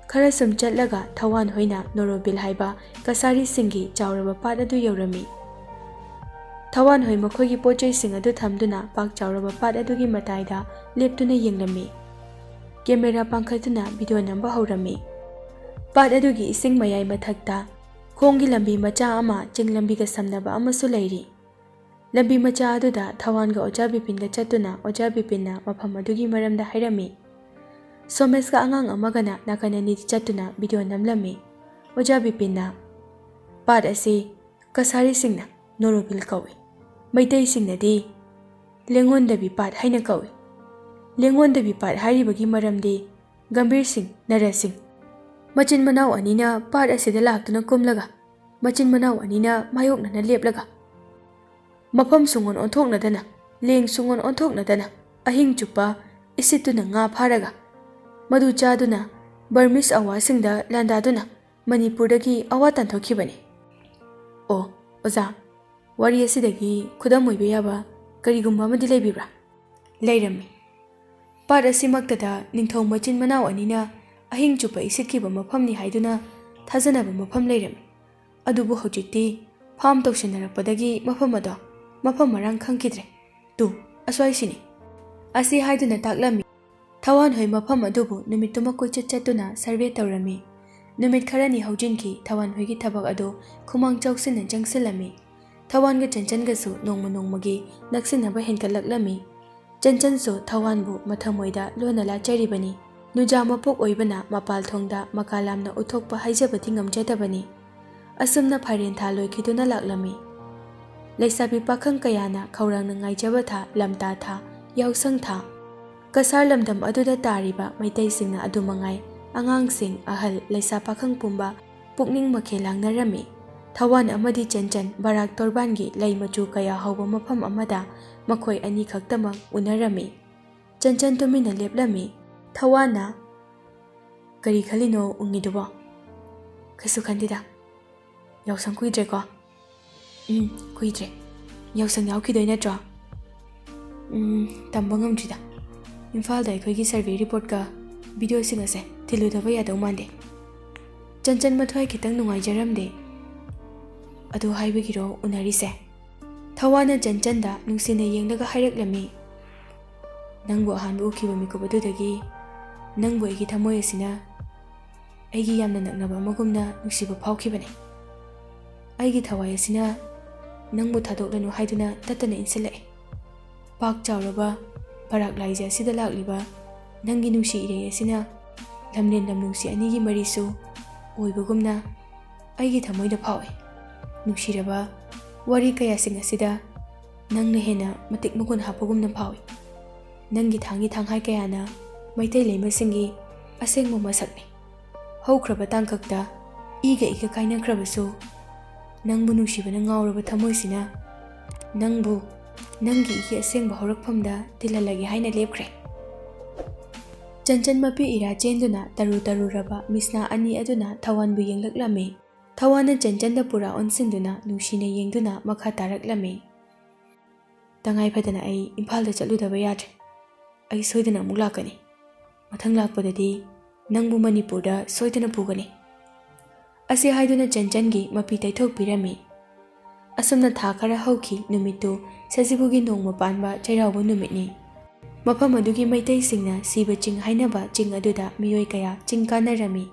ꯈꯔ ꯁꯨꯝ ꯆꯠꯂꯒ ꯊꯋꯥꯟ ꯍꯣꯏꯅ ꯅꯣꯔꯣꯕꯤꯜ ꯍꯥꯏꯕ ꯀꯁꯥꯔꯤꯁꯤꯡꯒꯤ ꯆꯥꯎꯔꯕ ꯄꯥꯠ ꯑꯗꯨ ꯌꯧꯔꯝꯃꯤ꯫ ꯊꯋꯥꯟ ꯍꯣꯏ ꯃꯈꯣꯏꯒꯤ ꯄꯣꯠ ꯆꯩꯁꯤꯡ ꯑꯗꯨ ꯊꯝꯗꯨꯅ ꯄꯥꯛ ꯆꯥꯎꯔꯕ ꯄꯥꯠ ꯑꯗꯨꯒꯤ ꯃꯇꯥꯏꯗ ꯂꯦꯞꯇꯨꯅ ꯌꯦꯡꯂꯝꯃꯤ꯫ ꯀꯦꯃꯦꯔꯥ ꯄꯥꯡꯈꯠꯇꯨꯅ ꯚꯤꯗꯤꯑꯣ ꯅꯝꯕ ꯍꯧꯔꯝꯃꯤ꯫ ꯄꯥꯠ ꯑꯗꯨꯒꯤ ꯏꯁꯤꯡ ꯃꯌꯥꯏ ꯃꯊꯛꯇ ꯈꯣꯡꯒꯤ ꯂꯝꯕꯤ ꯃꯆꯥ ꯑꯃ ꯆꯤꯡ ꯂꯝꯕꯤꯒ ꯁꯝꯅꯕ ꯑꯃꯁꯨ ꯂꯩꯔꯤ꯫ ꯂꯝꯕꯤ ꯃꯆꯥ ꯑꯗꯨꯗ ꯊꯋꯥꯟꯒ ꯑꯣꯖꯥ ꯕꯤꯄꯤꯟꯒ ꯆꯠꯇꯨꯅ ꯑꯣꯖꯥ ꯕꯤꯄꯤꯟꯅ ꯃꯐꯝ ꯑꯗꯨꯒꯤ ꯃꯔꯝꯗ ꯍꯥꯏꯔꯝꯃꯤ꯫ ꯁꯣꯃꯦꯁꯀ ꯑꯉꯥꯡ ꯑꯃꯒꯅ ꯅꯥꯀꯟ ꯑꯅꯤꯗ ꯆꯠꯇꯨꯅ ꯚꯤꯗꯤꯑꯣ ꯅꯝꯂꯝꯃꯤ꯫ ꯑꯣꯖꯥ ꯕꯤꯄꯤꯟꯅ, "ꯄꯥꯠ ꯑꯁꯤ ꯀꯁꯥꯔꯤꯁꯤꯡꯅ ꯅꯣꯔꯣꯕꯤꯜ ꯀꯧꯏ꯫ ꯃꯩꯇꯩꯁꯤꯡꯅꯗꯤ ꯂꯦꯡꯉꯣꯟꯗꯕꯤ ꯄꯥꯠ ꯍꯥꯏꯅ ꯀꯧꯏ꯫ ꯂꯦꯡꯉꯣꯟꯗꯕꯤ ꯄꯥꯠ ꯍꯥꯏꯔꯤꯕꯒꯤ ꯃꯔꯝꯗꯤ ꯒꯝꯚꯤꯔ ꯁꯤꯡ, ꯅꯔ ꯁꯤꯡ꯫ ꯃꯆꯤꯟ ꯃꯅꯥꯎ ꯑꯅꯤꯅ ꯄꯥꯠ ꯑꯁꯤꯗ ꯂꯥꯛꯇꯨꯅ ꯀꯨꯝꯂꯒ ꯃꯆꯤꯟ ꯃꯅꯥꯎ ꯑꯅꯤꯅ ꯃꯥꯌꯣꯛꯅꯅ ꯂꯦꯞꯂꯒ ꯃꯐꯝ ꯁꯨꯡꯑꯣꯟ ꯑꯣꯟꯊꯣꯛꯅꯗꯅ, ꯂꯦꯡ ꯁꯨꯡꯑꯣꯟ ꯑꯣꯟꯊꯣꯛꯅꯗꯅ ꯑꯍꯤꯡ ꯆꯨꯞꯄ ꯏꯁꯤꯠꯇꯨꯅ ꯉꯥ ꯐꯥꯔꯒ ꯃꯗꯨ ꯆꯥꯗꯨꯅ ꯕꯔꯃꯤꯁ ꯑꯋꯥꯁꯤꯡꯗ ꯂꯥꯟꯗꯥꯗꯨꯅ ꯃꯅꯤꯄꯨꯔꯗꯒꯤ ꯑꯋꯥ ꯇꯥꯟꯊꯣꯛꯈꯤꯕꯅꯤ꯫ ꯑꯣ, ꯑꯣꯖꯥ, ꯋꯥꯔꯤ ꯑꯁꯤꯗꯒꯤ ꯈꯨꯗꯝ ꯑꯣꯏꯕ ꯌꯥꯕ ꯀꯔꯤꯒꯨꯝꯕ ꯑꯃꯗꯤ ꯂꯩꯕꯤꯕ꯭ꯔꯥ? ꯂꯩꯔꯝꯃꯤ꯫ ꯄꯥꯠ ꯑꯁꯤꯃꯛꯇꯗ ꯅꯤꯡꯊꯧ ꯃꯆꯤꯟ ꯃꯅꯥꯎ ꯑꯅꯤꯅ ꯑꯍꯤꯡ ꯆꯨꯞꯄ ꯏꯁꯤꯠꯈꯤꯕ ꯃꯐꯝꯅꯤ ꯍꯥꯏꯗꯨꯅ ꯊꯥꯖꯅꯕ ꯃꯐꯝ ꯂꯩꯔꯝꯃꯤ꯫ ꯑꯗꯨꯕꯨ ꯍꯧꯖꯤꯛꯇꯤ ꯐꯥꯝ ꯇꯧꯁꯤꯟꯅꯔꯛꯄꯗꯒꯤ ꯃꯐꯝ ꯑꯗꯣ ꯃꯐꯝ ꯃꯔꯥꯡ ꯈꯪꯈꯤꯗ꯭ꯔꯦ꯫ ꯇꯨ, ꯑꯁ꯭ꯋꯥꯏꯁꯤꯅꯤ꯫ ꯑꯁꯤ ꯍꯥꯏꯗꯨꯅ ꯇꯥꯛꯂꯝꯃꯤ꯫ ꯊꯋꯥꯟ ꯍꯣꯏ ꯃꯐꯝ ꯑꯗꯨꯕꯨ ꯅꯨꯃꯤꯠꯇꯨꯃ ꯀꯣꯏꯆꯠ ꯆꯠꯇꯨꯅ ꯁꯔꯚꯦ ꯇꯧꯔꯝꯃꯤ꯫ ꯅꯨꯃꯤꯠ ꯈꯔꯅꯤ ꯍꯧꯖꯤꯟꯈꯤ꯫ ꯊꯋꯥꯟ ꯍꯣꯏꯒꯤ ꯊꯕꯛ ꯑꯗꯨ ꯈꯨꯃꯥꯡ ꯆꯥꯎꯁꯤꯟꯅ ꯆꯪꯁꯤꯜꯂꯝꯃꯤ꯫ ꯊꯋꯥꯟꯒ ꯆꯟꯆꯟꯒꯁꯨ ꯅꯣꯡꯃ ꯅꯣꯡꯃꯒꯤ ꯅꯛꯁꯤꯟꯅꯕ ꯍꯦꯟꯒꯠꯂꯛꯂꯝꯃꯤ꯫ ꯆꯟꯆꯟꯁꯨ ꯊꯋꯥꯟꯕꯨ ꯃꯊꯃꯣꯏꯗ ꯂꯣꯟꯅ ꯂꯥꯠꯆꯔꯤꯕꯅꯤ꯫ ꯅꯨꯖꯥ ꯃꯄꯣꯛ ꯑꯣꯏꯕꯅ ꯃꯄꯥꯜ ꯊꯣꯡꯗ ꯃꯀꯥ ꯂꯥꯝꯅ ꯎꯠꯊꯣꯛꯄ ꯍꯥꯏꯖꯕꯗꯤ ꯉꯝꯖꯗꯕꯅꯤ꯫ ꯑꯁꯨꯝꯅ ꯐꯥꯏꯔꯦꯟ ꯊꯥ ꯂꯣꯏꯈꯤꯗꯨꯅ ꯂꯥꯛꯂꯝꯃꯤ꯫ ꯂꯩꯁꯥꯕꯤ ꯄꯥꯈꯪ ꯀꯌꯥꯅ ꯈꯧꯔꯥꯡꯅ ꯉꯥꯏꯖꯕ ꯊꯥ, ꯂꯝꯇꯥ ꯊꯥ, ꯌꯥꯎꯁꯪ ꯊꯥ꯫ ꯀꯁꯥꯔ ꯂꯝꯗꯝ ꯑꯗꯨꯗ ꯇꯥꯔꯤꯕ ꯃꯩꯇꯩꯁꯤꯡꯅ ꯑꯗꯨ ꯃꯉꯥꯏ, ꯑꯉꯥꯡꯁꯤꯡ, ꯑꯍꯜ, ꯂꯩꯁꯥ ꯄꯥꯈꯪ ꯄꯨꯝꯕ ꯄꯨꯛꯅꯤꯡ ꯃꯈꯦꯜ ꯂꯥꯡꯅꯔꯝꯃꯤ꯫ ꯊꯋꯥꯟ ꯑꯃꯗꯤ ꯆꯟꯆꯟ ꯕꯔꯥꯛ ꯇꯣꯔꯕꯥꯟꯒꯤ ꯂꯩ ꯃꯆꯨ ꯀꯌꯥ ꯍꯧꯕ ꯃꯐꯝ ꯑꯃꯗ ꯃꯈꯣꯏ ꯑꯅꯤꯈꯛꯇꯃꯛ ꯎꯅꯔꯝꯃꯤ꯫ ꯆꯟꯆꯟ ꯇꯨꯃꯤꯟꯅ ꯂꯦꯞꯂꯝꯃꯤ꯫ ꯊꯋꯥꯟꯅ, "ꯀꯔꯤ ꯈꯜꯂꯤꯅꯣ ꯎꯪꯉꯤꯗꯨꯕꯣ?" "ꯀꯩꯁꯨ ꯈꯟꯗꯦꯗ꯫ ꯌꯥꯎꯁꯪ ꯀꯨꯏꯗ꯭ꯔꯦꯀꯣ?" "ꯎꯝ, ꯀꯨꯏꯗ꯭ꯔꯦ꯫ ꯌꯥꯎꯁꯪ ꯌꯥꯎꯈꯤꯗꯣꯏ ꯅꯠꯇ꯭ꯔꯣ?" "ꯎꯝ, ꯇꯝꯕ ꯉꯝꯗ꯭ꯔꯤꯗ꯫ ꯏꯝꯐꯥꯜꯗ ꯑꯩꯈꯣꯏꯒꯤ ꯁꯔꯚꯦ ꯔꯤꯄꯣꯔꯠꯀ ꯚꯤꯗꯤꯑꯣꯁꯤꯡ ꯑꯁꯦ ꯊꯤꯜꯂꯨꯗꯕ ꯌꯥꯗꯧ ꯃꯥꯟꯗꯦ꯫ ꯆꯟꯆꯟ ꯃꯊ꯭ꯋꯥꯏ ꯈꯤꯇꯪ ꯅꯨꯡꯉꯥꯏꯖꯔꯝꯗꯦ꯫ ꯑꯗꯨ ꯍꯥꯏꯕꯒꯤꯔꯣ ꯎꯅꯔꯤꯁꯦ?" ꯊꯋꯥꯟꯅ ꯆꯟꯆꯟꯗ ꯅꯨꯡꯁꯤꯅ ꯌꯦꯡꯂꯒ ꯍꯥꯏꯔꯛꯂꯝꯃꯤ꯫ "ꯅꯪꯕꯨ ꯑꯍꯥꯟꯕ ꯎꯈꯤꯕ ꯃꯤꯀꯨꯞ ꯑꯗꯨꯗꯒꯤ ꯅꯪꯕꯨ ꯑꯩꯒꯤ ꯊꯃꯣꯏ ꯑꯁꯤꯅ ꯑꯩꯒꯤ ꯌꯥꯝꯅ ꯅꯛꯅꯕ ꯑꯃꯒꯨꯝꯅ ꯅꯨꯡꯁꯤꯕ ꯐꯥꯎꯈꯤꯕꯅꯤ꯫ ꯑꯩꯒꯤ ꯊꯋꯥꯏ ꯑꯁꯤꯅ ꯅꯪꯕꯨ ꯊꯥꯗꯣꯛꯂꯅꯨ ꯍꯥꯏꯗꯨꯅ ꯇꯠꯇꯅ ꯏꯟꯁꯤꯜꯂꯛꯏ꯫ ꯄꯥꯛ ꯆꯥꯎꯔꯕ ꯕꯔꯥꯛ ꯂꯥꯏꯖ ꯑꯁꯤꯗ ꯂꯥꯛꯂꯤꯕ ꯅꯪꯒꯤ ꯅꯨꯡꯁꯤ ꯏꯔꯩ ꯑꯁꯤꯅ ꯂꯝꯂꯦꯟ ꯂꯝꯅꯨꯡꯁꯤ ꯑꯅꯤꯒꯤ ꯃꯔꯤꯁꯨ ꯑꯣꯏꯕꯒꯨꯝꯅ ꯑꯩꯒꯤ ꯊꯃꯣꯏꯗ ꯐꯥꯎꯏ꯫ ꯅꯨꯡꯁꯤꯔꯕ ꯋꯥꯔꯤ ꯀꯌꯥꯁꯤꯡ ꯑꯁꯤꯗ ꯅꯪꯅ ꯍꯦꯟꯅ ꯃꯇꯤꯛ ꯃꯒꯨꯟ ꯍꯥꯞꯄꯒꯨꯝꯅ ꯐꯥꯎꯏ꯫ ꯅꯪꯒꯤ ꯊꯥꯡꯒꯤ ꯊꯥꯡꯍꯥꯏ ꯀꯌꯥꯅ ꯃꯩꯇꯩ ꯂꯩꯃꯁꯤꯡꯒꯤ ꯑꯁꯦꯡꯕ ꯃꯁꯛꯅꯤ꯫ ꯍꯧꯈ꯭ꯔꯕ ꯇꯥꯡꯀꯛꯇ ꯏꯒ ꯏꯒ ꯀꯥꯏꯅꯈ꯭ꯔꯕꯁꯨ, ꯅꯪꯕꯨ ꯅꯨꯡꯁꯤꯕꯅ ꯉꯥꯎꯔꯕ ꯊꯃꯣꯏꯁꯤꯅ ꯅꯪꯕꯨ ꯅꯪꯒꯤ ꯏꯒꯤ ꯑꯁꯦꯡꯕ ꯍꯧꯔꯛꯐꯝꯗ ꯇꯤꯜꯍꯜꯂꯒꯦ ꯍꯥꯏꯅ ꯂꯦꯞꯈ꯭ꯔꯦ꯫ ꯆꯟꯆꯟ ꯃꯄꯤ ꯏꯔꯥ ꯆꯦꯟꯗꯨꯅ ꯇꯔꯨ ꯇꯔꯨꯔꯕ ꯃꯤꯁꯅꯥ ꯑꯅꯤ ꯑꯗꯨꯅ ꯊꯋꯥꯟꯕꯨ ꯌꯦꯡꯂꯛꯂꯝꯃꯤ꯫ ꯊꯋꯥꯟꯅ ꯆꯟꯆꯟꯗ ꯄꯨꯔꯥ ꯑꯣꯟꯁꯤꯟꯗꯨꯅ ꯅꯨꯡꯁꯤꯅ ꯌꯦꯡꯗꯨꯅ ꯃꯈꯥ ꯇꯥꯔꯛꯂꯝꯃꯤ꯫ "ꯇꯉꯥꯏ ꯐꯗꯅ ꯑꯩ ꯏꯝꯐꯥꯜꯗ ꯆꯠꯂꯨꯗꯕ ꯌꯥꯗ꯭ꯔꯦ꯫ ꯑꯩ ꯁꯣꯏꯗꯅ ꯑꯃꯨꯛ ꯂꯥꯛꯀꯅꯤ꯫ ꯃꯊꯪ ꯂꯥꯛꯄꯗꯗꯤ ꯅꯪꯕꯨ ꯃꯅꯤꯄꯨꯔꯗ ꯁꯣꯏꯗꯅ ꯄꯨꯒꯅꯤ"꯫ ꯑꯁꯤ ꯍꯥꯏꯗꯨꯅ ꯆꯟꯆꯟꯒꯤ ꯃꯄꯤ ꯇꯩꯊꯣꯛꯄꯤꯔꯝꯃꯤ꯫ ꯑꯁꯨꯝꯅ ꯊꯥ ꯈꯔ ꯍꯧꯈꯤ꯫ ꯅꯨꯃꯤꯠꯇꯨ ꯁꯖꯤꯕꯨꯒꯤ ꯅꯣꯡꯃ ꯄꯥꯟꯕ ꯆꯩꯔꯥꯎꯕ ꯅꯨꯃꯤꯠꯅꯤ꯫ ꯃꯐꯝ ꯑꯗꯨꯒꯤ ꯃꯩꯇꯩꯁꯤꯡꯅ ꯁꯤꯕ ꯆꯤꯡ ꯍꯥꯏꯅꯕ ꯆꯤꯡ ꯑꯗꯨꯗ ꯃꯤꯑꯣꯏ ꯀꯌꯥ ꯆꯤꯡ ꯀꯥꯅꯔꯝꯃꯤ꯫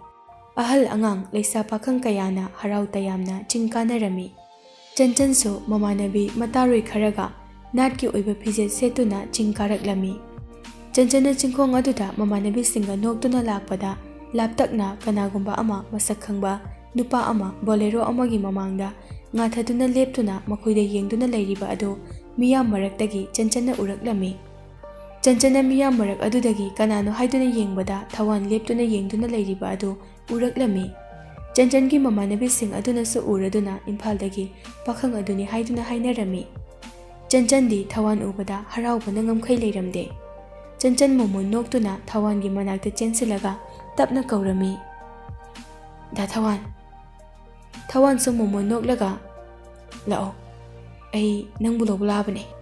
ꯑꯍꯜ ꯑꯉꯥꯡ ꯂꯩꯁꯥ ꯄꯥꯈꯪ ꯀꯌꯥꯅ ꯍꯔꯥꯎ ꯇꯌꯥꯝꯅ ꯆꯤꯡ ꯀꯥꯅꯔꯝꯃꯤ꯫ ꯆꯟꯆꯟꯁꯨ ꯃꯃꯥꯟꯅꯕꯤ ꯃꯇꯥꯔꯣꯏ ꯈꯔꯒ ꯅꯥꯠꯀꯤ ꯑꯣꯏꯕ ꯐꯤꯖꯦꯠ ꯁꯦꯠꯇꯨꯅ ꯆꯤꯡ ꯀꯥꯔꯛꯂꯝꯃꯤ꯫ ꯆꯟꯆꯟꯅ ꯆꯤꯡꯈꯣꯡ ꯑꯗꯨꯗ ꯃꯃꯥꯟꯅꯕꯤꯁꯤꯡꯒ ꯅꯣꯛꯇꯨꯅ ꯂꯥꯛꯄꯗ, ꯂꯥꯞꯇꯛꯅ ꯀꯅꯥꯒꯨꯝꯕ ꯑꯃ ꯃꯁꯛ ꯈꯪꯕ ꯅꯨꯄꯥ ꯑꯃ ꯕꯣꯂꯦꯔꯣ ꯑꯃꯒꯤ ꯃꯃꯥꯡꯗ ꯉꯥꯊꯗꯨꯅ ꯂꯦꯞꯇꯨꯅ ꯃꯈꯣꯏꯗ ꯌꯦꯡꯗꯨꯅ ꯂꯩꯔꯤꯕ ꯑꯗꯨ ꯃꯤꯌꯥꯝ ꯃꯔꯛꯇꯒꯤ ꯆꯟꯆꯟꯅ ꯎꯔꯛꯂꯝꯃꯤ꯫ ꯆꯟꯆꯟꯅ ꯃꯤꯌꯥꯝ ꯃꯔꯛ ꯑꯗꯨꯗꯒꯤ ꯀꯅꯥꯅꯣ ꯍꯥꯏꯗꯨꯅ ꯌꯦꯡꯕꯗ, ꯊꯋꯥꯟ ꯂꯦꯞꯇꯨꯅ ꯌꯦꯡꯗꯨꯅ ꯂꯩꯔꯤꯕ ꯑꯗꯨ ꯎꯔꯛꯂꯝꯃꯤ꯫ ꯆꯟꯆꯟꯒꯤ ꯃꯃꯥꯟꯅꯕꯤꯁꯤꯡ ꯑꯗꯨꯅꯁꯨ ꯎꯔꯗꯨꯅ ꯏꯝꯐꯥꯜꯗꯒꯤ ꯄꯥꯈꯪ ꯑꯗꯨꯅꯤ ꯍꯥꯏꯗꯨꯅ ꯍꯥꯏꯅꯔꯝꯃꯤ꯫ ꯆꯟꯆꯟꯗꯤ ꯊꯋꯥꯟ ꯎꯕꯗ ꯍꯔꯥꯎꯕꯅ ꯉꯝꯈꯩ ꯂꯩꯔꯝꯗꯦ꯫ ꯆꯟꯆꯟ ꯃꯣꯃꯣꯟ ꯅꯣꯛꯇꯨꯅ ꯊꯋꯥꯟꯒꯤ ꯃꯅꯥꯛꯇ ꯆꯦꯟꯁꯤꯜꯂꯒ ꯇꯞꯅ ꯀꯧꯔꯝꯃꯤ, "ꯗꯥ ꯊꯋꯥꯟ!" ꯊꯋꯥꯟꯁꯨ ꯃꯣꯃꯣꯟ ꯅꯣꯛꯂꯒ, "ꯂꯥꯛꯑꯣ, ꯑꯩ ꯅꯪꯕꯨ ꯂꯧꯕ ꯂꯥꯛꯑꯕꯅꯦ"꯫